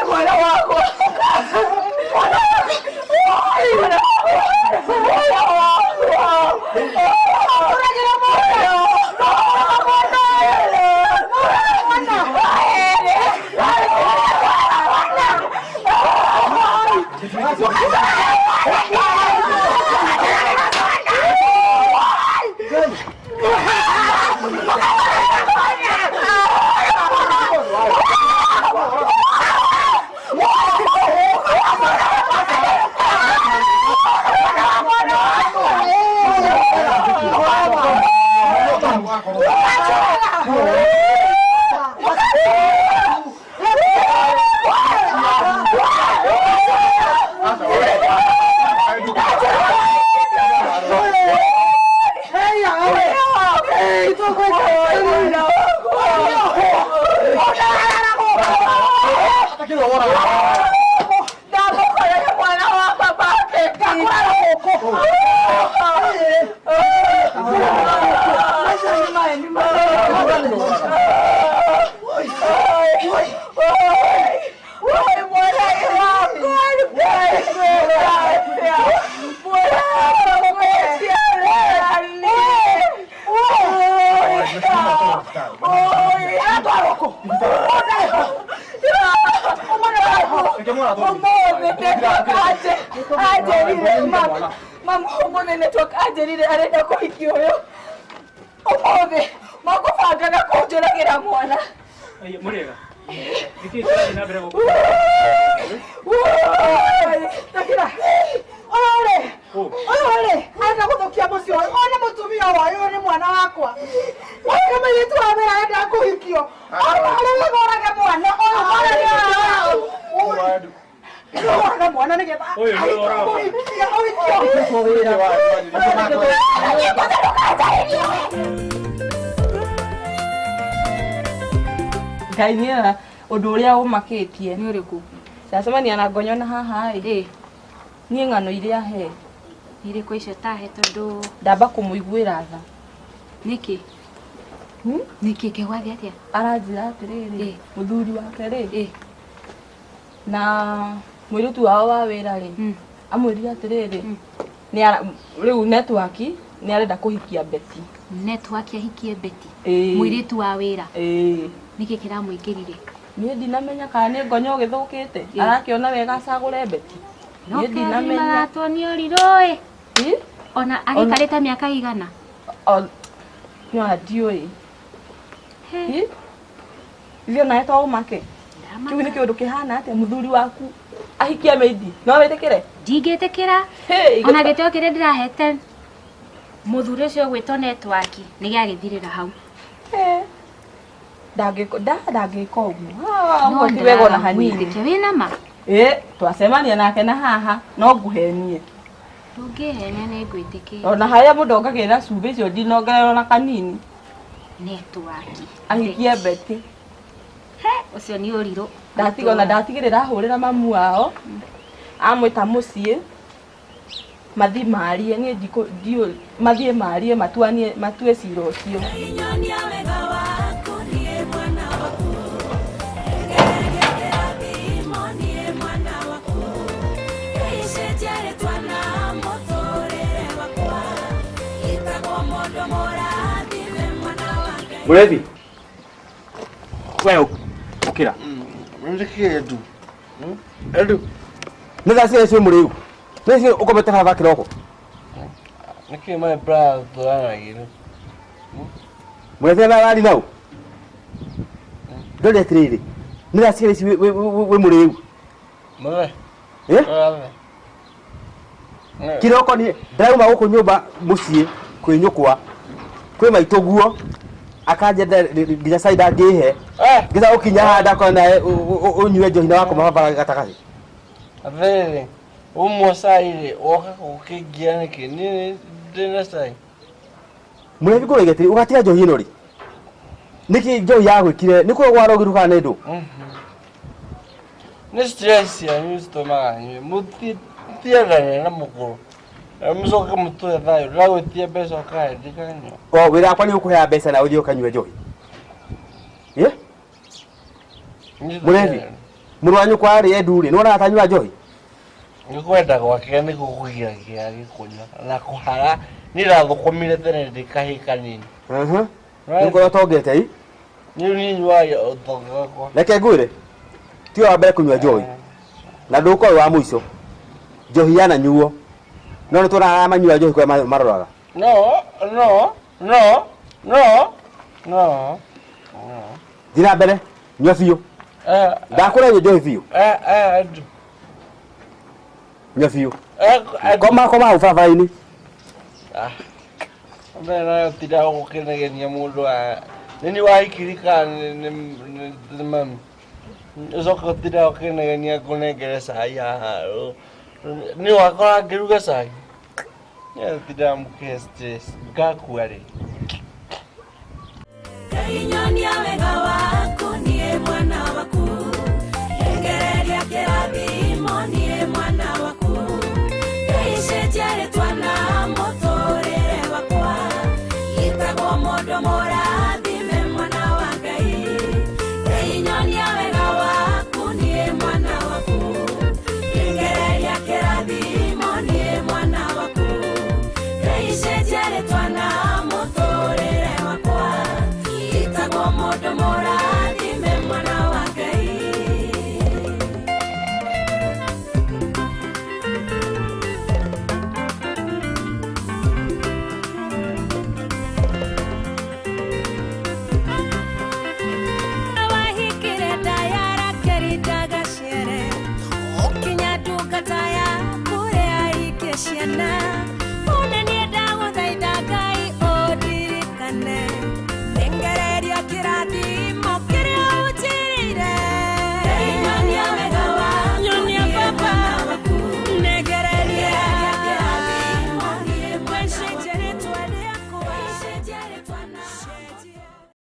Mwana wakwa. Mwana wakwa. Mama, mama ũmũthĩ nĩ twakanjĩrire arenda kũhikia ũyũ. Ũmũthĩ makũbangaga kũnjũragĩra mwana. Mũrĩega. Nĩkĩ kĩrathiĩ na mbere gũkũ? Takira. Ũyũ rĩ, ũyũ rĩ, arenda gũthũkia mũciĩ ũyũ. Ũyũ nĩ mũtumia wa ũyũ nĩ mwana wakwa. Ũyũ nĩ mũirĩtu wa wĩra arenda kũhikio. Ũyũ arenda kũraga mwana. Ũyũ mwana nĩ ũyũ. Ũraga mwana nĩgetha Ũyũ nĩwe ũraga mwana. ũhikie, ũhikio. Ngai nĩ ũndũ ũrĩa ũmakĩtie nĩ ũrĩkũ ndacemania na ngonyo na haha ĩ niĩ ng'ano iria he Irĩkũ icio tahe tondũ ndamba kũmũiguĩra tha. Nĩkĩ? Nĩkĩ kĩgwathiĩ atĩa? Aranjĩra atĩrĩrĩ, mũthuri wake rĩ na mũirĩtu wao wa wĩra rĩ amwĩrire atĩrĩrĩ rĩu network nĩ arenda kũhikia Betty. Network ahikie Betty. Ĩĩ. Mũirĩtu wa wĩra. Ĩĩ. Nĩkĩ kĩramwĩkĩrire? Niĩ ndinamenya kana nĩ ngonyo ũgĩthũkĩte arakĩona wega acagũre Betty. No Niĩ kĩathiri ndinamenya. maratwo nĩ ũrirũ ĩ. Ona agĩikarĩte mĩaka igana? No ndiũĩ. Ithuĩ onawe to ũmake. Kĩu nĩ kĩũndũ kĩhana atĩa mũthuri waku ahikie meidi no wĩtĩkĩre? Ndingĩtĩkĩra. Ona gĩtĩo kĩrĩa ndĩrahete mũthuri ũcio ũgwĩtwo network nĩ gĩagĩthirĩra hau. Ndangĩka ndangĩka ũguo. No Ũguo ti wega ona hanini. ndĩraga wĩna ma? Ĩ twacemania nake na haha no ngũhenie. Ndũngĩhenia nĩ ngwĩtĩkĩra. Ona harĩa mũndũ ongagĩrĩra cumbĩ icio ndinongerera ona kanini. Network. Ahikie Betty. He, ũcio nĩ ũrirũ. Ndatiga ona ndatigĩrĩra ahũrĩra mamu wao amwĩta mũciĩ mathiĩ marie niĩ ndiũ mathiĩ marie matuanie matue cira ũcio. Nyonia wega waku niĩ mwana waku Ngereria kĩrathimo niĩ mwana waku Ĩicenjia rĩtwa na mũtũrĩre wakwa Ĩtagwo mũndũ mũrathime mwana wa Ngai. Mũrebi. We ũkĩra. Nĩkĩ Edu? Edu. Nĩ thaa cigana ciĩ mũrĩu? Nĩ ciĩ ũkomete baba kĩroko? Nĩkĩ my brother tũranagia? Mũrebi na arari nau. Ndore atĩrĩrĩ. Nĩ thaa cigana ici wĩ mũrĩu? Mũthe. Eh? Mũthe. Kĩroko niĩ ndĩrauma gũkũ nyũmba mũciĩ kwĩ nyũkwa kwĩ maitũ guo akanjenda nginya cai ndangĩhe nginya ũkinya haha ndakora nawe ũnyue njohi na wakoma baba gatagatĩ. Atĩrĩrĩ, ũmwe cai rĩ, woka gũkĩngia nĩkĩ? Niĩ ndĩna cai. Mũrebi ngũrĩge atĩrĩ ũgatiga njohi ĩno rĩ? Nĩkĩ njohi yagwĩkire? Nĩ kũrogwo warogirwo kana nĩ ndũ? Nĩ stress cianyu citũmaga nyue. Mũtiendane na mũkũrũ. Na mũcoke mũtũhe thayũ. Ndĩragwĩtia mbeca ũkahe ndikanyua. O wĩra wakwa nĩ ũkũheaga mbeca na ũthiĩ ũkanyue njohi. Ĩ? Mũrebi, mũrũ wa nyũkwa rĩ Edu rĩ, nĩwonaga ta anyua njohi? Nĩ kwenda gwake nĩ gũkũgiragia gĩkũnyua na kũhara. Niĩ ndathũkũmire tene ndĩ kahĩĩ kanini. Nĩ ũkorwo ũtongete ĩ? Niĩ niĩ nyuaga ũtonga wakwa. Reke ngwĩre, tiwe wa mbere kũnyua njohi na ndũgũkorwo wĩ wa mũico. Njohi yananyuo no nĩ tuonaga arĩa manyuaga njohi kũrĩa maroraga. No, no, no, no, no, no. Thiĩ na mbere, nyua biũ. Ndakũra nyua njohi biũ. Edu. Nyua biũ. Koma koma hau barabara-inĩ. Mbere nayo tinda gũkĩnegenia mũndũ wa nĩ niĩ wahikiri kana nĩ mami ũcoke ũtinda ũkĩnegenia ngũnengere cai haha nĩ wakora ngĩruga cai nĩ tinda mũkĩhe stress ngakua rĩ. Ngai nyonia wega waku niĩ mwana waku Ngereria kĩrathimo